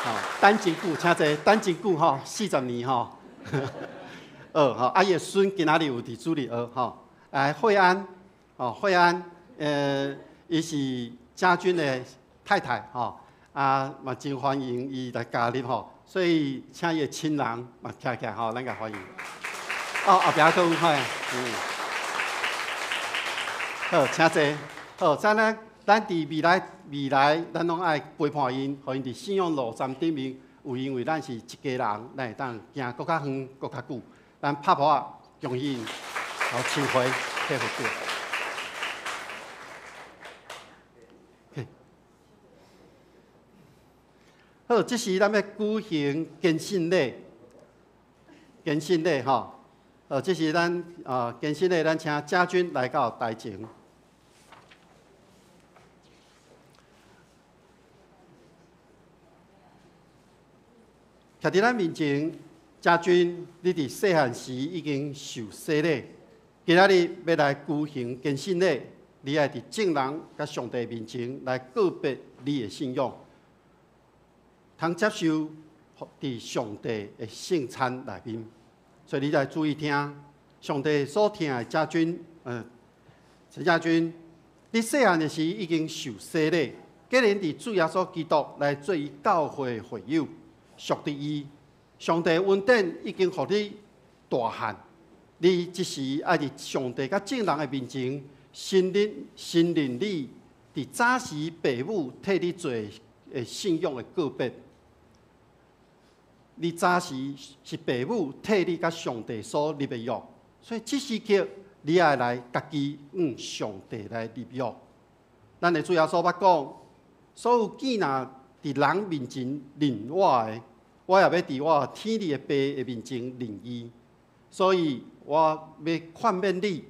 吼，等真久，請坐，等真久吼，四十年吼。哦，吼，啊，伊的孫今仔日有佇主日學吼。來，惠安，哦，惠安，伊是家軍的太太吼，啊，嘛真歡迎伊來加入吼，所以請伊的親人嘛徛起來吼，咱共歡迎。哦，後壁閣有嘿，嗯，好，請坐。好，咱咧，咱佇未來未來，咱攏愛陪伴𪜶，予𪜶佇信仰路站頂面，有因為咱是一家人，咱會當行閣較遠、閣較久。咱拍噗仔，恭喜𪜶，好，請回退回去。好，這時咱欲舉行堅信禮，堅信禮吼。這時咱啊堅信禮，咱請家軍來到台前。徛佇咱面前，家軍，你佇細漢時已經受洗禮，今仔日欲來舉行堅信禮，你愛佇眾人佮上帝面前來告別你的信仰。通接受佇上帝的聖餐內面，所以你來注意聽，上帝所疼的家軍，陳家軍，你細漢的時已經受洗禮，既然佇主耶穌基督來做伊教會的會友，屬佇伊，上帝恩典已經予你大漢，你這時愛佇上帝佮眾人的面前，承認承認你佇早時父母替你做的信仰的告別。你早時是父母替你佮上帝所立的約，所以這時刻你愛來家己向上帝來立約。咱的主耶穌捌講，所有囝若佇人面前認我的，我也欲佇我天裡的爸的面前認伊。所以我欲勸勉你，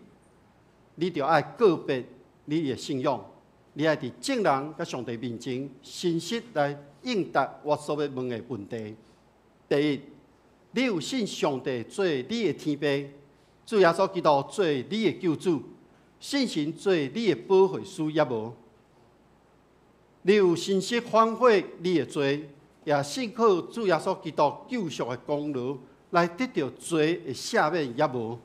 你著愛告別你的信仰，你愛佇眾人佮上帝面前誠實來應答我所欲問的問題。第一，你有信上帝做你的天父，主耶穌基督做你的救主，聖神做你的保惠師，抑無？你有誠實反悔你的罪，也信靠主耶穌基督救贖的功勞來得著罪的赦免，抑無？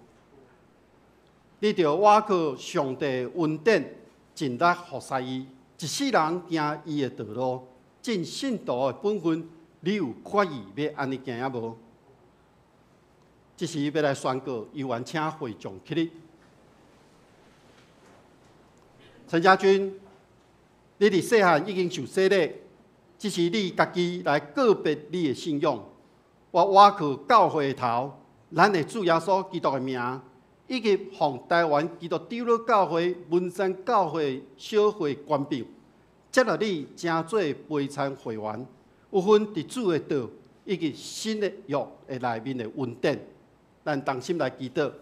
你著倚靠上帝恩典，盡力服侍伊，一世人行伊的道路，盡信徒的本分。你有決意欲按呢行抑無？這時欲來宣告，猶原請會眾起立。陳家軍，你佇細漢已經受洗禮，這是你家己來告別你的信仰。我倚靠教會的頭，咱的主耶穌基督的名，以及奉台灣基督長老教會文山教會小會權柄，接納你成做陪餐會員。有份佇主的道以及新的約的內面的恩典，咱同心來祈禱。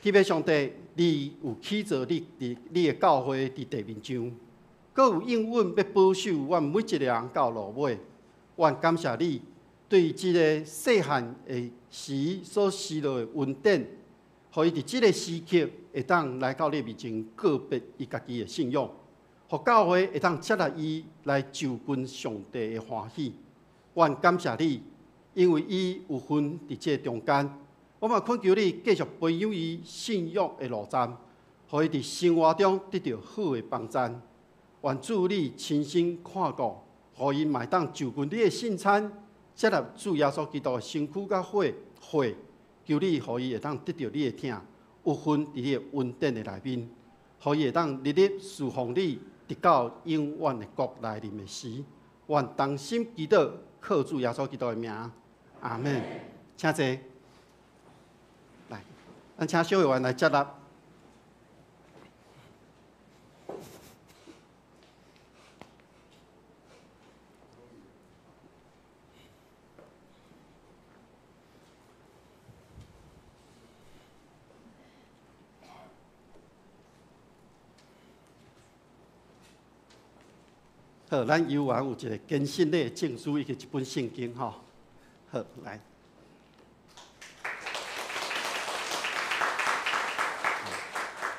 天父上帝，你有起造你佇你的教會佇地面上，閣有應允欲保守阮每一个人到落尾。阮感謝你對這个細漢的時所施落的恩典，予伊佇這个時刻會當來到你面前告別伊家己的信仰。予教會會當接納伊來就近上帝的歡喜。阮感謝你，因為伊有份佇這中間。我嘛懇求你繼續培養伊信仰的路站，予伊佇生活中得著好的幫贊。願主你親身看顧，予伊嘛會當就近你的聖餐，接納主耶穌基督的身軀佮血，求你予伊會當得著你的疼，有份佇你的恩典的內面，予伊會當日日侍奉你。直到永遠的國來臨的時，願同心祈禱，靠主耶穌基督的名，阿們。請坐。來，咱請小會員來接納。好，咱有緣有一个堅信禮的證書，以及一本聖經吼。好，來。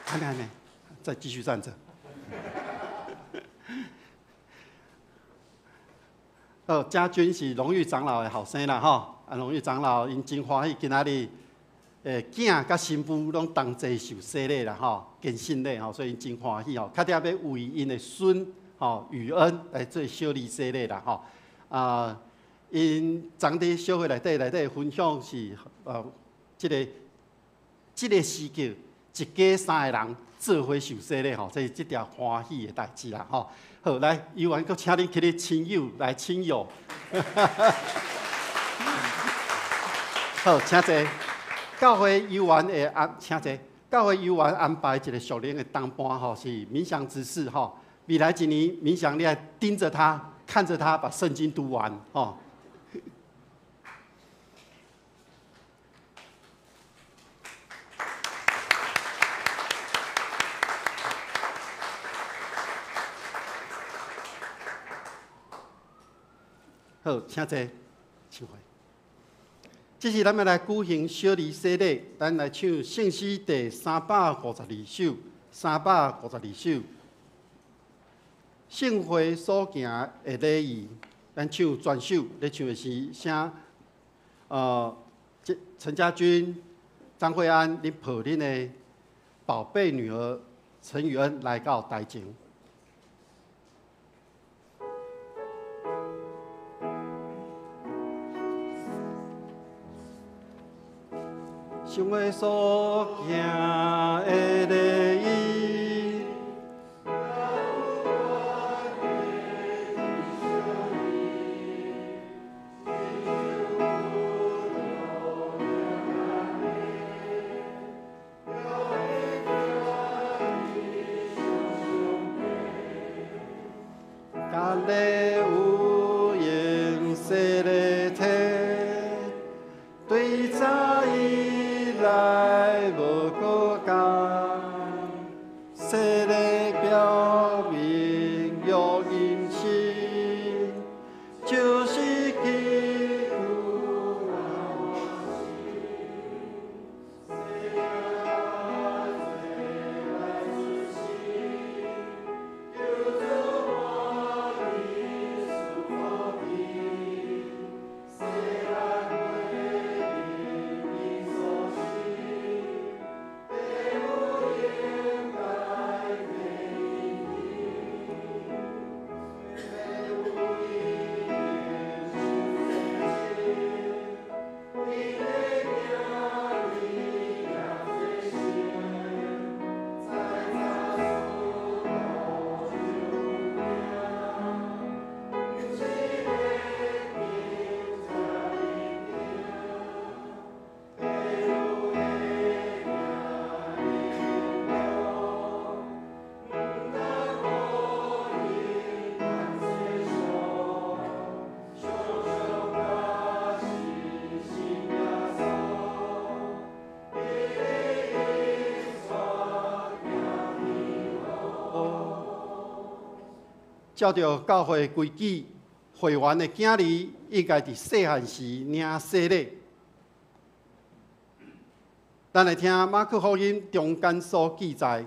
還沒還沒，再繼續站着。好，家君是榮譽長老的後生啦，吼！啊，榮譽長老𪜶真歡喜，今仔日囝佮新婦攏同齊受洗禮啦，吼，堅信禮吼，所以𪜶真歡喜吼。較著要為𪜶的孫吼宇恩來做小兒洗禮啦，吼。啊，𪜶昨佇小會內底內底分享是這個時節一家三个人做伙受洗禮吼，這是這條歡喜的代誌啦，吼。好，來，有緣閣請恁起咧親友來親友。好，請坐。教會有緣會安，請坐。教會有緣安排一個屬靈的同伴吼，是冥想執事吼。未來一年冥想，你愛盯著他，看著他把聖經讀完吼。好，請坐，請回。這是咱欲來舉行小兒洗禮，咱來唱聖詩第352首，352首。聖會所行的禮儀，咱唱全首，咧唱的是啥？陳家軍、張惠安，恁抱恁的寶貝女兒陳宇恩來到台前。聖會所行的禮儀，家里有用洗礼体，對早以來無孤單，洗禮表明約姻親，就是基督。照著教會規矩，會員的囝兒應該佇細漢時領洗禮。咱來聽馬可福音中間所記載，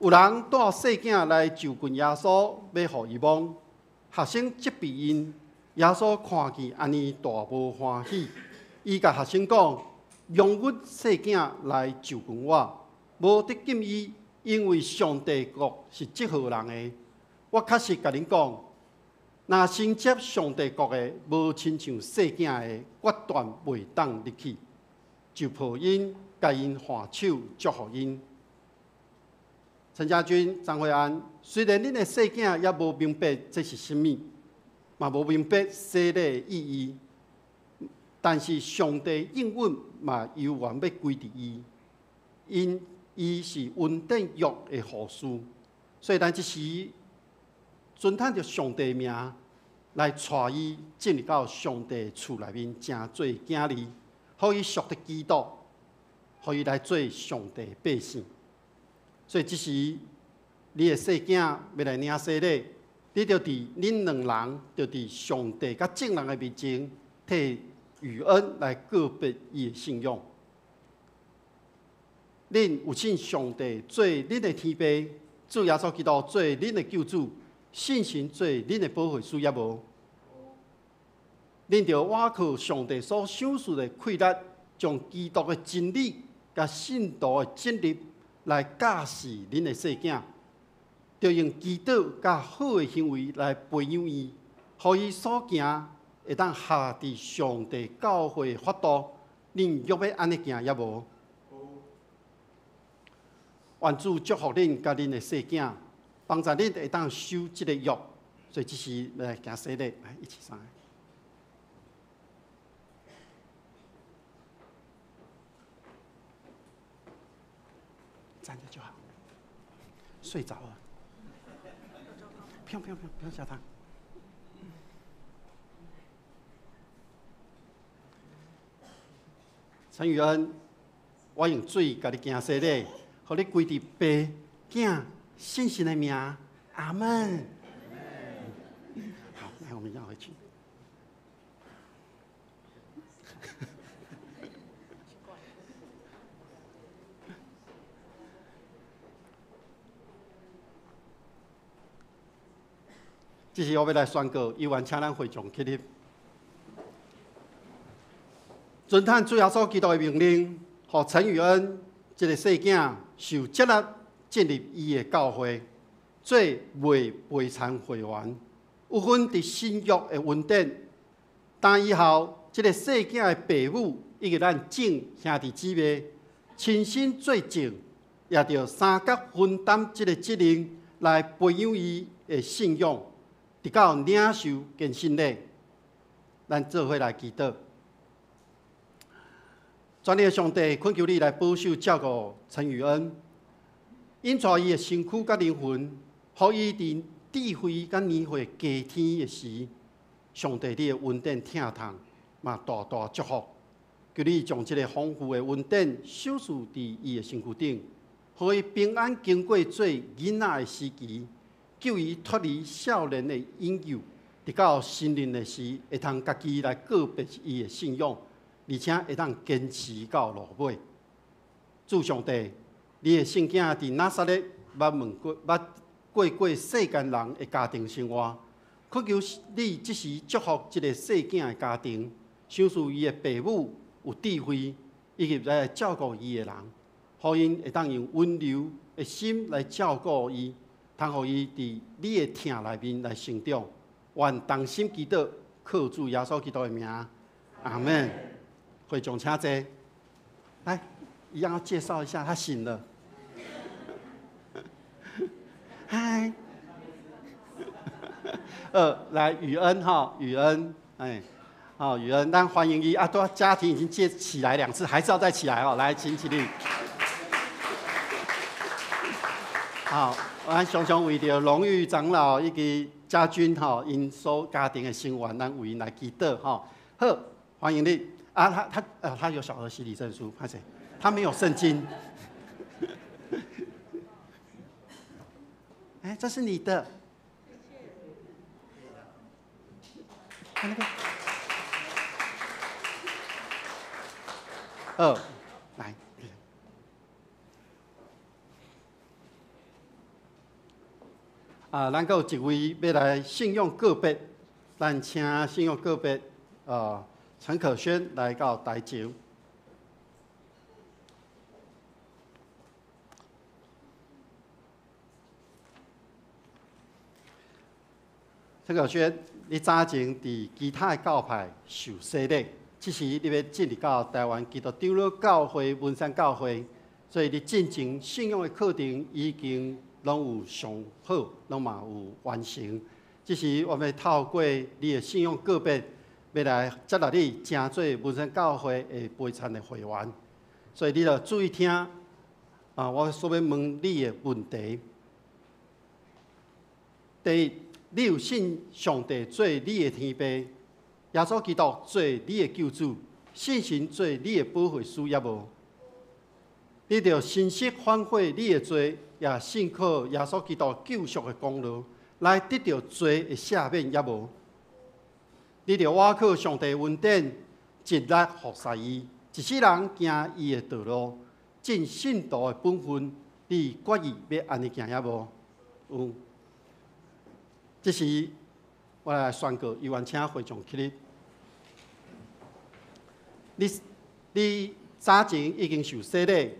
有人帶細囝來就近耶穌，欲予伊摸。學生責備𪜶，耶穌看見按呢大無歡喜，伊共學生講：容阮細囝來就近我，無得禁伊，因為上帝國是這號人的。我確實共恁講，若承接上帝國的，無親像細囝的，決斷袂當入去。就抱𪜶，共𪜶挽手，祝福𪜶。陳家軍、張惠安，雖然恁的細囝猶無明白這是啥物，嘛無明白洗禮的意義，但是上帝應允嘛猶原欲歸佇伊，因伊是恩典約的護士，所以咱這時尊嘆著上帝名來帶伊進入到上帝厝內面，成做囝兒，予伊屬得基督，予伊來做上帝百姓。所以這時，你的細囝欲來領洗禮，你著佇恁兩人，著佇上帝佮眾人的面前，替宇恩來告別伊的信仰。恁有信上帝做恁的天父，主耶穌基督做恁的救主，聖神做恁的保惠師，抑無？恁著倚靠上帝所賞賜的氣力，將基督的真理佮信徒的責任來教示恁的細囝，著用祈禱佮好的行為來培養伊，予伊所行會當合佇上帝教會的法度。恁欲欲按呢行，抑無？願主祝福恁佮恁的細囝，幫助恁會當守這个約。所以這時來行洗禮，來一起上來。站着就好，睡著了。不用不用不用，不用嚇他。陳宇恩，我用水共你行洗禮，予你歸佇爸、囝、聖神的名，阿門。好，來，我們要回去。這時我欲來宣告，猶原請咱會眾起立。遵趁主耶穌基督的命令，予陳宇恩這个細囝受接納進入伊的教會，做袂陪餐會員，有份佇新約的恩典。但以後，這个細囝的爸母以及咱眾兄弟姊妹，親身做證，也著相佮分擔這个責任，來培養伊的信仰，直到領受堅信禮。咱做伙來祈禱。全能的上帝，懇求你來保守照顧陳宇恩，引帶伊的身軀佮靈魂，予伊佇智慧佮年歲加添的時，上帝你的恩典疼痛嘛大大祝福。求你將這个豐富的恩典賞賜佇伊的身軀頂，予伊平安經過做囡仔的時期，救伊脫離少年的引誘，直到成人的時，會通家己來告別伊的信仰，而且會當堅持到落尾。主上帝，你的聖囝佇拿撒勒捌問過、捌過過世間人的家庭生活，懇求你這時祝福這個細囝的家庭，賞賜伊的爸母有智慧，以及來照顧伊的人，予𪜶會當用溫柔的心來照顧伊，通予伊佇你的疼內面來成長。願同心祈禱，靠主耶穌基督的名，阿門。會眾請坐。來，一樣要介紹一下，他醒了。嗨。來宇恩哈，宇恩，哎，好，宇恩，咱歡迎伊啊！都家庭已經接起來兩次，還是要再起來哦。來，請起立。好，咱常常為著榮譽長老以及家軍吼，𪜶所家庭的成員，咱為𪜶來祈禱吼。好，歡迎你。啊，他有小兒洗禮證書，歹勢，他沒有聖經。哎，這是你的。看那個。二，來。啊，咱閣有一位欲來信仰告別，咱請信仰告別，陳可軒來到台前。陳可軒，你早前佇其他的教派受洗禮，這時你欲進入到台灣基督長老教會文山教會，所以你進前信仰的課程已經攏有上好，攏嘛有完成。這時我欲透過你的信仰告別，欲來接納你成做文山教會的陪餐的會員，所以你著注意聽啊！我所欲問你的問題。第一，你有信上帝做你的天父，耶穌基督做你的救主，聖神做你的保惠師，抑無？你著誠實反悔你的罪，也信靠耶穌基督救贖的功勞，來得著罪的赦免，抑無？你著倚靠上帝恩典，盡力服侍伊，一世人行伊的道路，盡信徒的本分。你決意欲按呢行抑無？有。這時我來宣告，猶原請會眾起立。你早前已經受洗禮，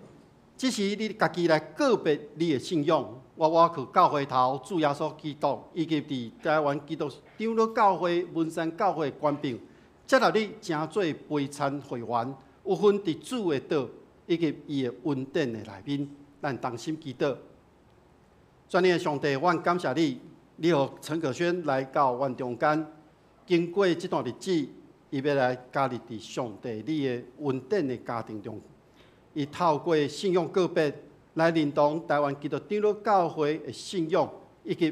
這時你家己來告別你的信仰。我倚靠教會頭主耶穌基督，以及佇台灣基督長老教會文山教會權柄，接納你成做陪餐會員，有份佇主的道以及伊的恩典的內面，咱同心祈禱。全能的上帝，阮感謝你，你予陳可萱來到阮中間，經過這段日子，伊欲來加入佇上帝你的恩典的家庭中，伊透過信仰告別，來認同台灣基督長老教會的信仰，以及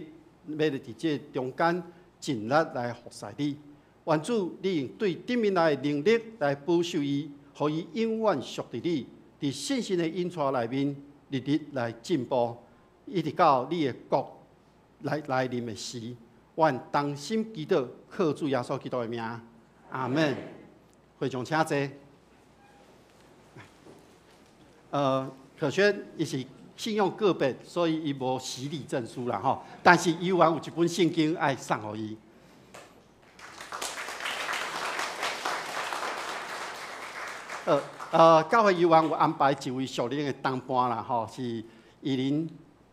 欲佇這中間盡力來服侍你。願主，你用對頂面來的能力來保守伊，予伊永遠屬佇你，佇信心的引帶內面，日日來進步，一直到你的國來臨的時，阮同心祈禱，靠主耶穌基督的名，阿們。會眾請坐。可萱伊是信仰告別，所以伊無洗禮證書啦吼。但是伊猶原有一本聖經愛送予伊。教會猶原有安排一位屬靈的同伴啦吼，是伊林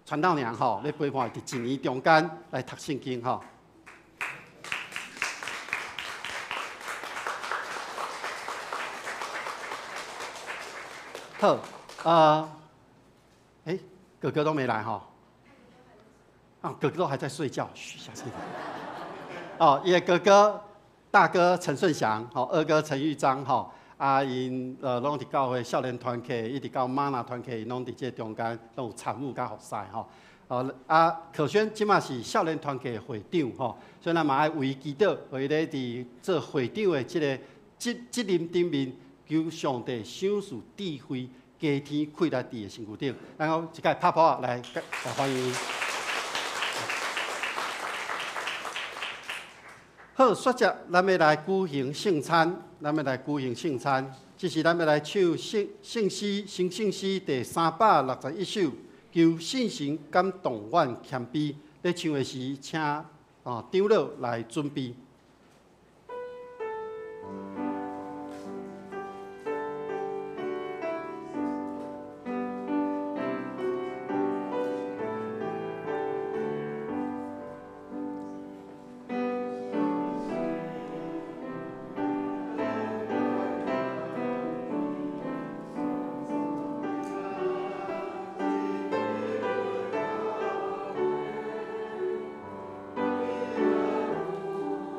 傳道娘吼，咧陪伴佇一年中間來讀聖經吼。好，哥哥都沒來吼，啊，哥哥都還在睡覺，噓，小聲點。哦，伊的哥哥大哥陳順祥，吼，二哥陳玉章，吼，啊，𪜶攏佇教會少年團契，一直到瑪納團契，攏佇這中間攏有參與佮服侍吼。啊，可萱這馬是少年團契的會長吼，所以咱嘛愛為伊祈禱，予伊咧佇做會長的這個責任頂面，求上帝賞賜智慧，加添氣力佇伊的身軀頂。咱講一擺拍噗仔來來歡迎伊。好，煞接咱欲來舉行聖餐，咱欲來舉行聖餐。這時咱欲來唱聖詩，新聖詩第361首，求聖神感動阮謙卑。咧唱的時，請長老來準備。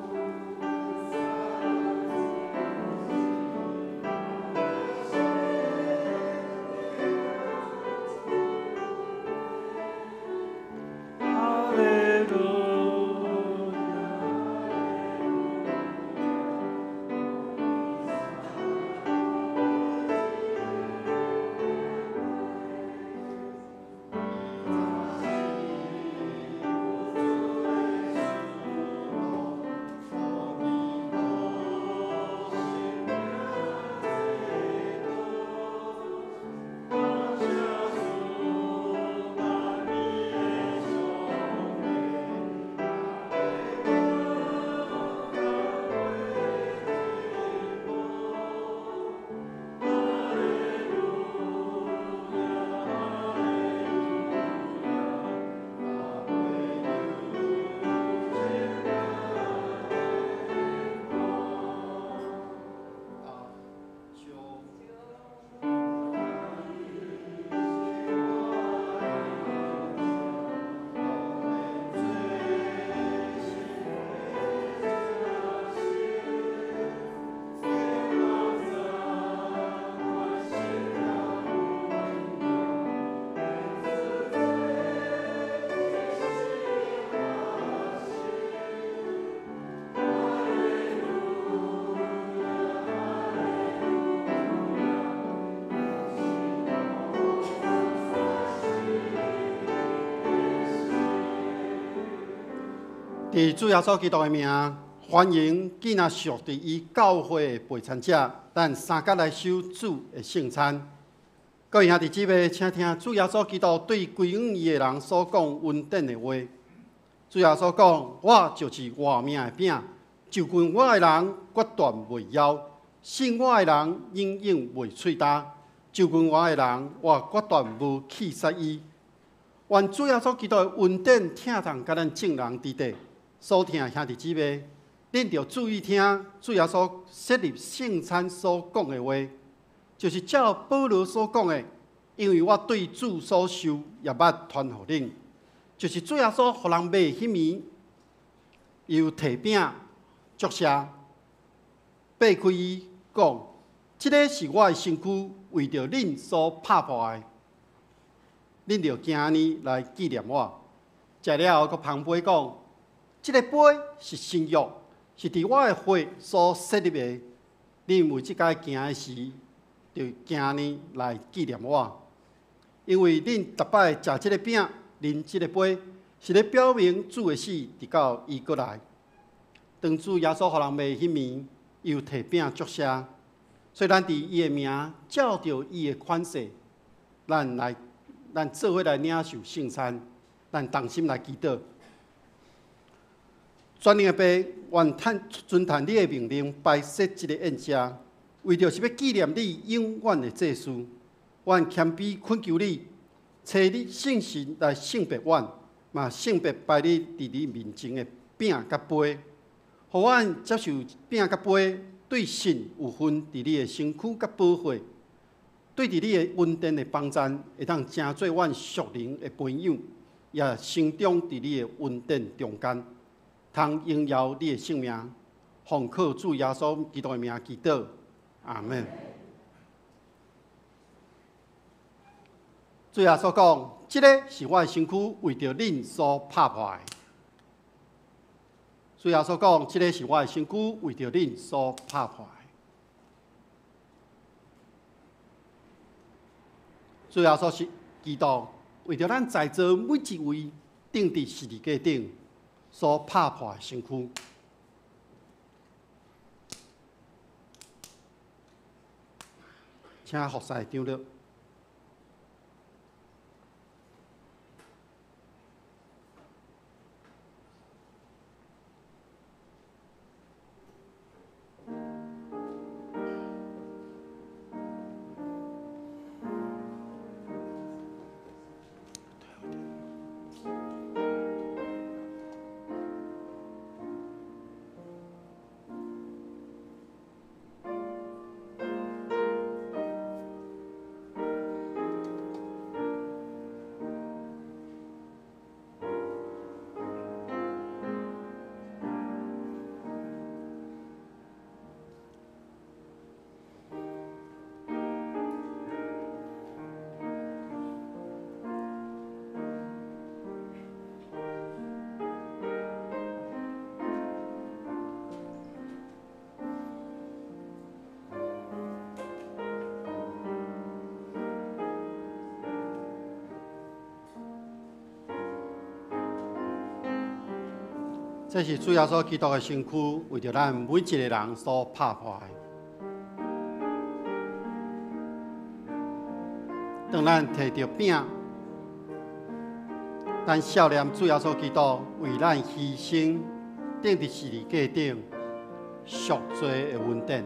求佇主耶穌基督的名，歡迎囝仔屬佇伊教會的陪餐者，咱三角來守主的聖餐。各位兄弟姊妹，請聽主耶穌基督對歸向伊的人所講恩典的話。主耶穌講：我就是活命的餅，就近我的人決斷袂枵，信我的人永遠袂喙焦。就近我的人，我決斷無棄殺伊。願主耶穌基督的恩典疼痛佮咱眾人佇底。所聽兄弟姊妹，恁著注意聽主耶穌設立聖餐所講的話，就是照保羅所講的，因為我對主所受也捌傳予恁，就是主耶穌予人賣彼暝，又提餅祝謝，擘開伊講：這个是我的身軀，為著恁所拍破的，恁著行按呢來紀念我。食了後，閣捧杯講：這个杯是新約，是佇我的血所設立的。恁每一擺行的時，就行按呢來紀念我。因為恁逐擺食這个餅、啉這个杯，是咧表明主的死，直到伊閣來。當主耶穌予人賣彼暝，又提餅祝謝，所以咱佇伊的名，照著伊的款式，咱做伙來領受聖餐，咱同心來祈禱。全能的父，願遵遵趁你的命令，擺設這个宴席，為著是欲紀念你永遠的祭司。阮謙卑懇求你，差你聖神來聖別阮，嘛聖別擺你佇你面前的餅佮杯，予阮接受餅佮杯，對信有份佇你的身軀佮寶血，對佇你的恩典的幫贊，會當成做阮屬靈的培養，也成長佇你的恩典中間。通榮耀你的聖名，奉靠主耶穌基督的名祈禱，阿們。主耶穌講：這个是我的身軀，為著恁所拍破的。主耶穌講：這个是我的身軀，為著恁所拍破的。主耶穌是基督，為著咱在座每一位釘佇十字架頂所拍破的身軀。請服侍長老。這是主耶穌基督的身軀，為著咱每一个人所拍破的。當咱提著餅，咱想念主耶穌基督為咱犧牲，釘佇十字架頂贖罪的恩典。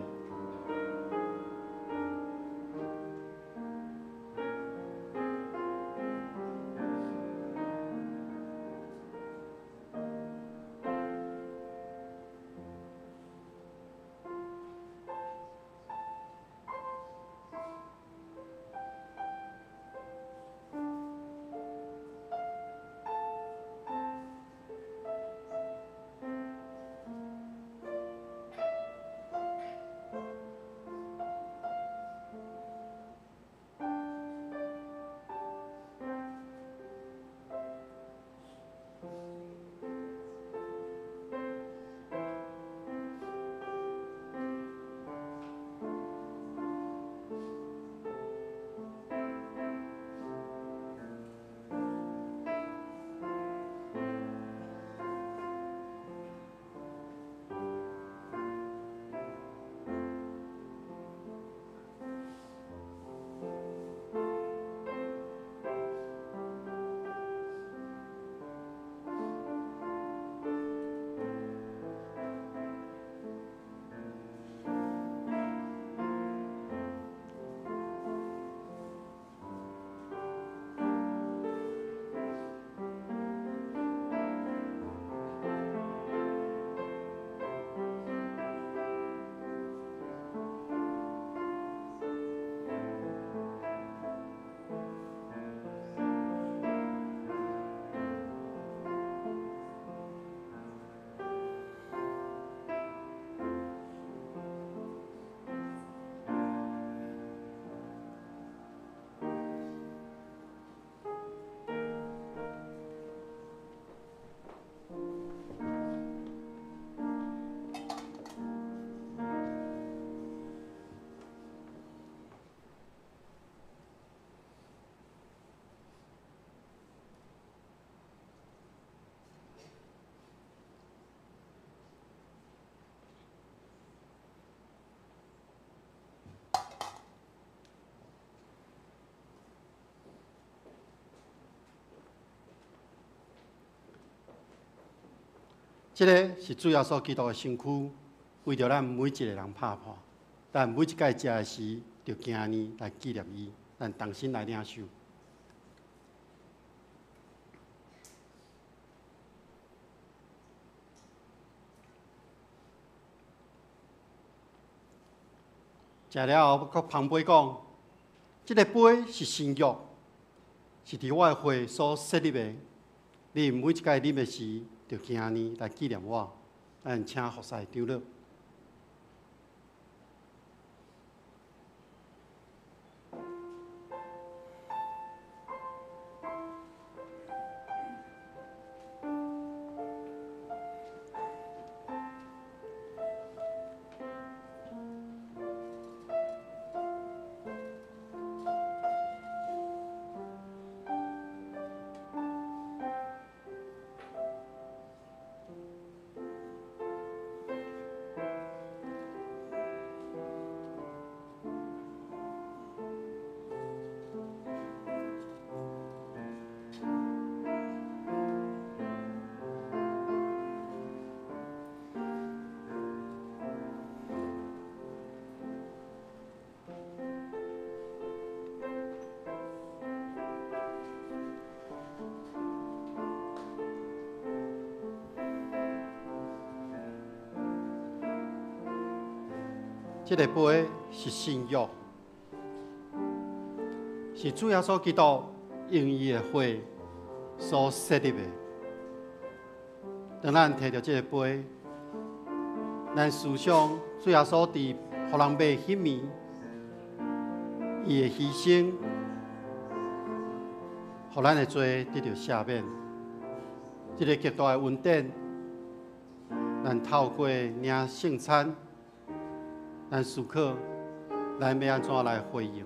這个是主耶穌基督的身軀，為著咱每一个人拍破。咱每一擺食的時，就行按呢來紀念伊。咱同心來領受。食了後，閣捧杯講：這个杯是新約，是佇我的血所設立的。恁每一擺啉的時，就行按呢來紀念我。咱請服侍長老。這个杯是新約，是主耶穌基督用伊的血所設立的。當咱提著這個杯，咱思想主耶穌佇予人賣彼暝，伊的犧牲，予咱的罪得著赦免。這个極大的恩典，咱透過領聖餐，咱思考，咱欲按怎來回應？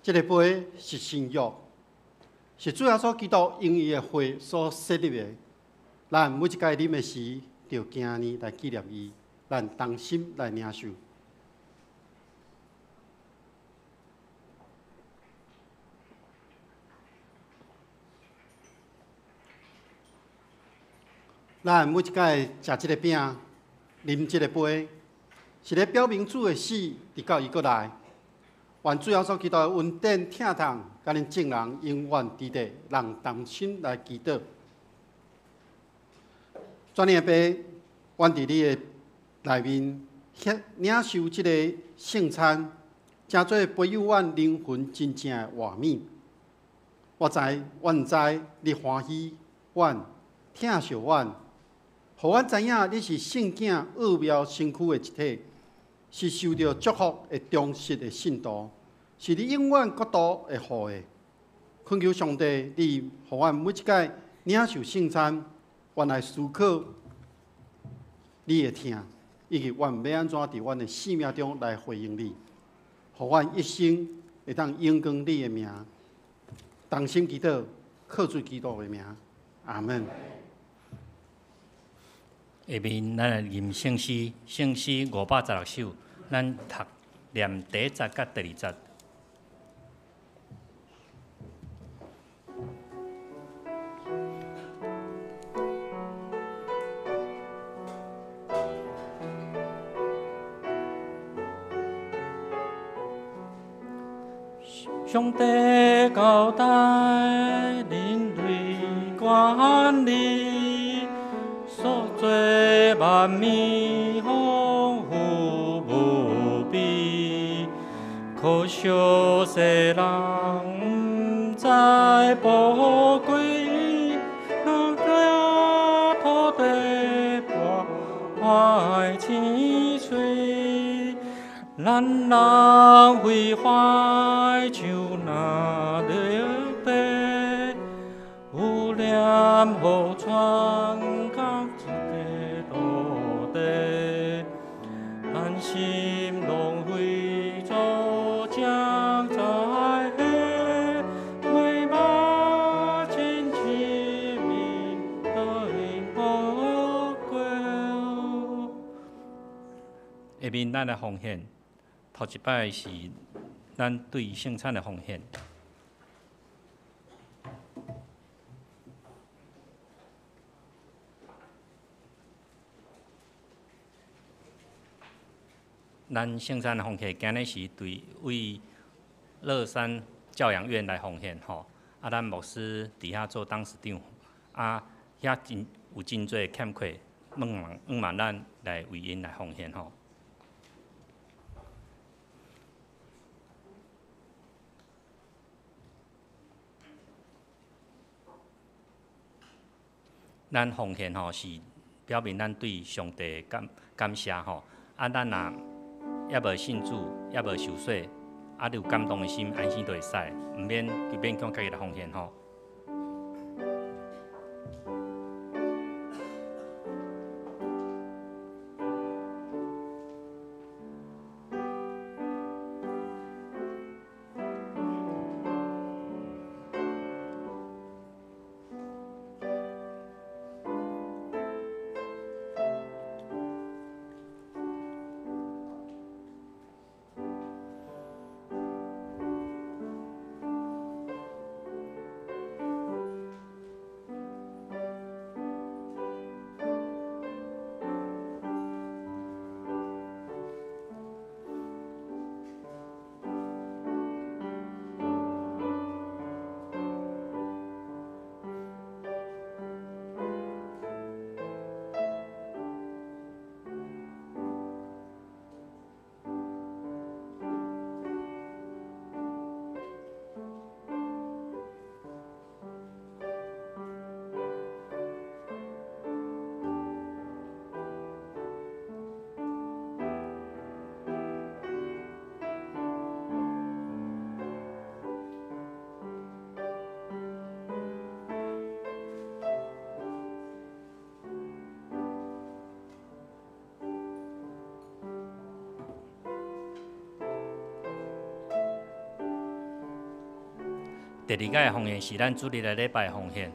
這个杯是新約，是主耶穌基督用伊的血所設立的。咱每一擺啉的時，就行呢來紀念伊，咱同心來領受。咱每一擺食這个餅，啉這个杯，是咧表明主的死，直到伊閣來。願主耶穌基督的恩典、疼痛，佮恁眾人永遠佇咧，人同心來祈禱。主的爸，阮佇你的內面，領受這个聖餐，成做培養阮靈魂真正的活物。我知，阮知你歡喜阮，疼惜阮，予阮知影你是聖囝奧妙身軀的一體，是受著祝福的忠實的信徒，是你永遠國度的後裔。懇求上帝，你予阮每一擺領受聖餐，阮來思考你的疼，以及阮欲按怎佇阮的生命中來回應你，予阮一生會當榮光你的名。同心祈禱，靠主基督的名，阿門。下面咱來吟聖詩，聖詩516首，咱讀念第一節佮第二節。上帝交代人類管理，所做萬物豐富無比，可惜世人毋知寶貴，咱這土地破壞青翠，咱人毀壞像若綠地，有念河川甲一个土地，擔心浪費做將在下，每馬真志面對寶貴。下面咱來奉獻，頭一擺是咱對聖餐的奉獻。咱聖餐的奉獻，今日是對為樂山教養院來奉獻吼。啊，咱牧師佇遐做董事長，啊，遐真有真濟欠缺，問問咱來為𪜶來奉獻吼。咱奉獻吼是表明咱對上帝感感謝吼。啊，咱若猶無信主，猶無受洗，啊，你有感動的心，安心就會使，毋免就勉強家己來奉獻吼。第二个奉献是咱主日的礼拜奉献。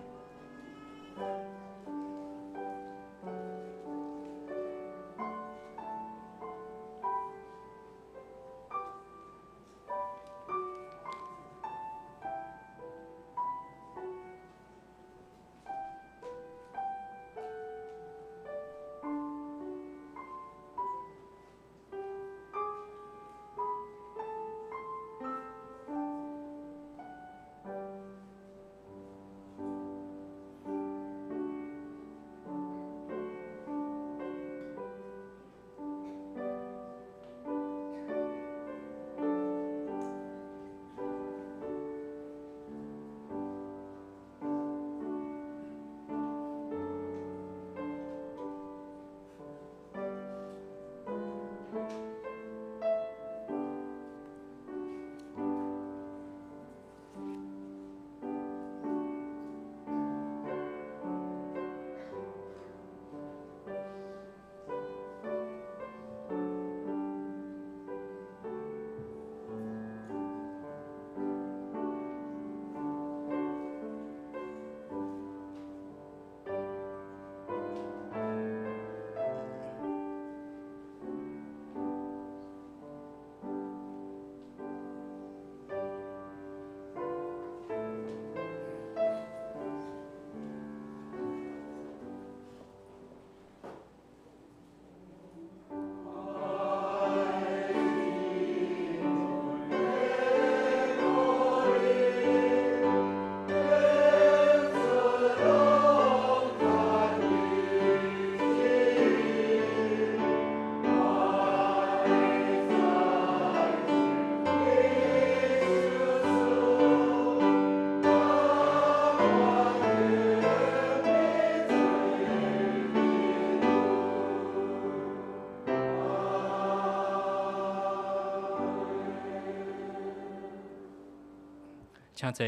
请坐。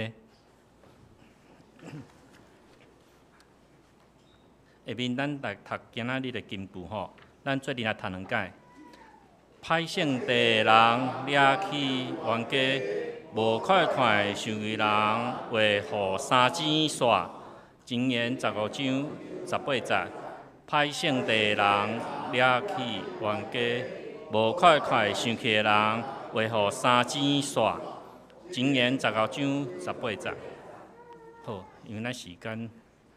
下面咱来读今仔日的金句吼，咱做阵来读两摆。歹性地的人掠去冤家，无快快生气人会予三钱煞。箴言15章18节。歹性地的人掠去冤家，无快快生气的人会予三钱煞。箴言15章18节。好，因为咱时间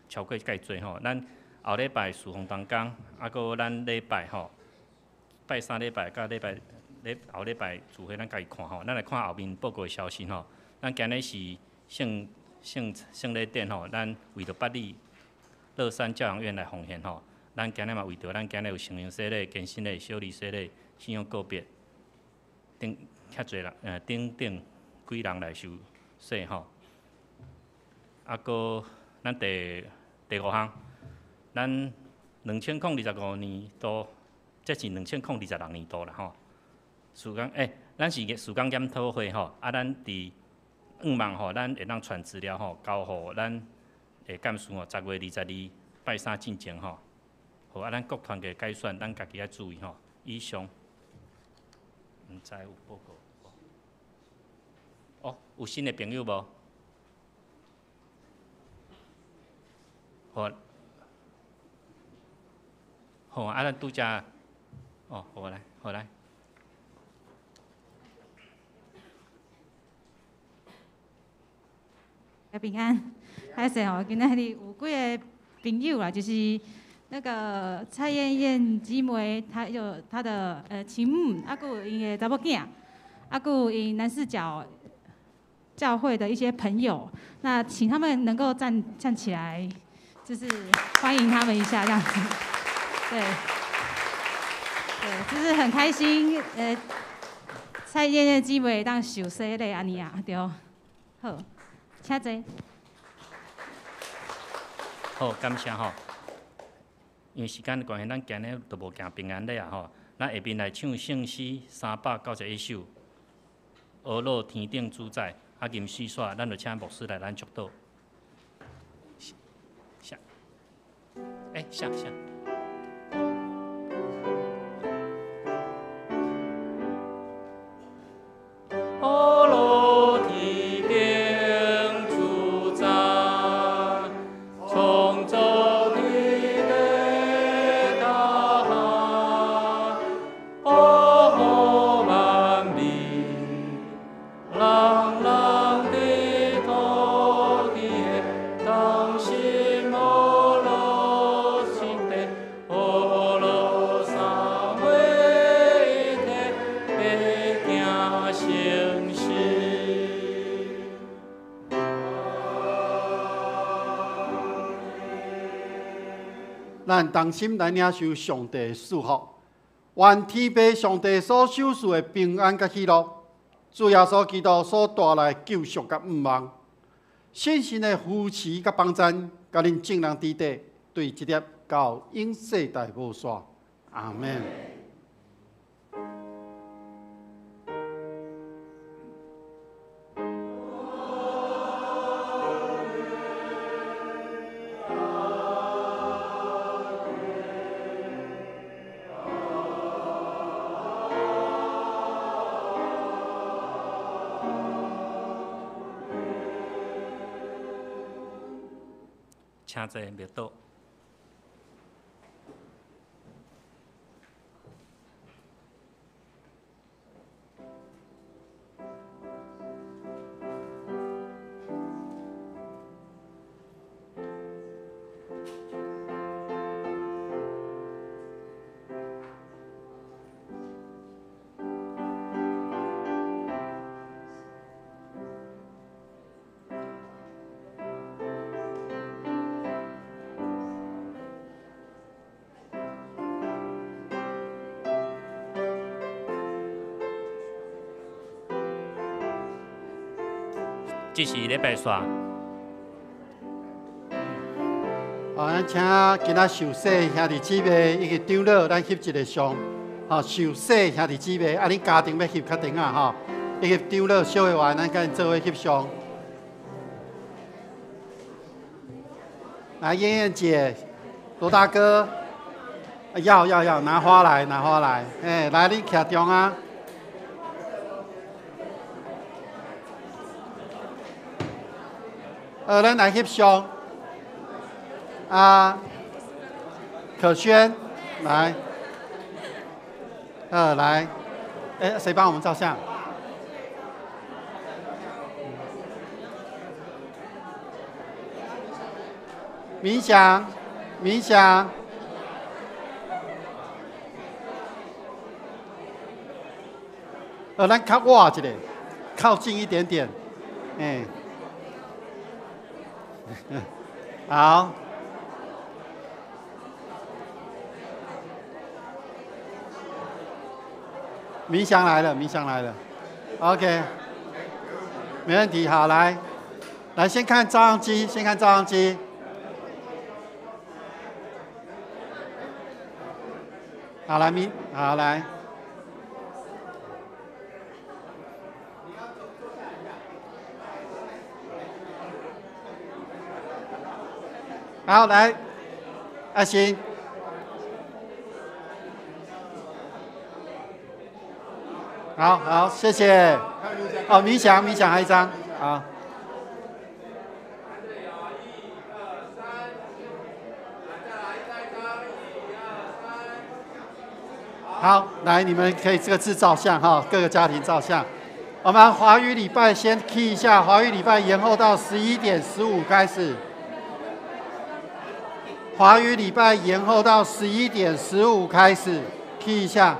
超过介济吼，咱后礼拜事奉同工，啊，阁咱礼拜吼，拜三礼拜佮礼拜礼后礼拜聚会，咱家己看吼。咱来看后面报告的消息吼。咱今日是圣圣圣礼典吼，咱为著八里乐山教养院来奉献吼。咱今日嘛为著咱今日有成人洗礼、坚信礼、小儿洗礼、信仰告别等遐济人，等等几人来受洗吼。啊，阁咱第第五项，咱2025年度，这是2026年度啦吼。事工咱是事工检讨会吼，啊，咱伫向望吼，咱会当传资料吼，交予咱的干事吼，10月22拜三进前吼。好，啊，咱各团体改选，咱家己爱注意吼。以上，毋知有报告无？哦，有新的朋友无？好，好，啊，咱拄则，哦，好来，好来。平安，歹势吼，今仔日有几个朋友啦，就是那个蔡燕燕姊妹，她有她的亲母，啊，阁有𪜶的查某囝，啊，阁有𪜶南势角教会的一些朋友，那请他们能够站站起来，就是欢迎他们一下这样子，对，对，就是很开心，蔡燕燕姊妹当受洗礼按呢啊，对，好，请坐。好，感谢吼。因为时间的关系，咱今日就无行平安礼啊吼。咱下面来唱圣诗391首，《阿乐天顶主宰》啊，吟诗煞，咱就请牧师来咱祝祷。下，下下。阿乐天顶咱同心来领受上帝的祝福。愿天父上帝所赏赐的平安佮喜乐，主耶稣基督所带来的救赎佮盼望，圣神的扶持佮帮赞，佮恁众人伫底，对这粒到永世代无煞。阿们。请坐，默祷。这是礼拜煞。好，咱请今仔受洗兄弟姊妹以及长老，咱翕一个相。好，受洗兄弟姊妹，啊，恁家庭欲翕较定啊吼。以及长老、小会员，咱共𪜶做伙翕相。来，燕燕姐，罗大哥，要要要，拿花来，拿花来，哎，来，你徛中啊。咱来翕相。啊，可轩，来，来，哎，谁帮我们照相？冥想，冥想。咱较倚一下，靠近一点点，哎。好，冥想来了，冥想来了，OK，没问题。好，来，来先看照相机，先看照相机。好，来，明，好来。好，来，爱心。好好，谢谢。哦，冥想，冥想还一张，好。好，来，你们可以这个字照相哈，各个家庭照相。我们华语礼拜先 key 一下，华语礼拜延后到11:15开始。华语礼拜延后到11:15开始，key 一下。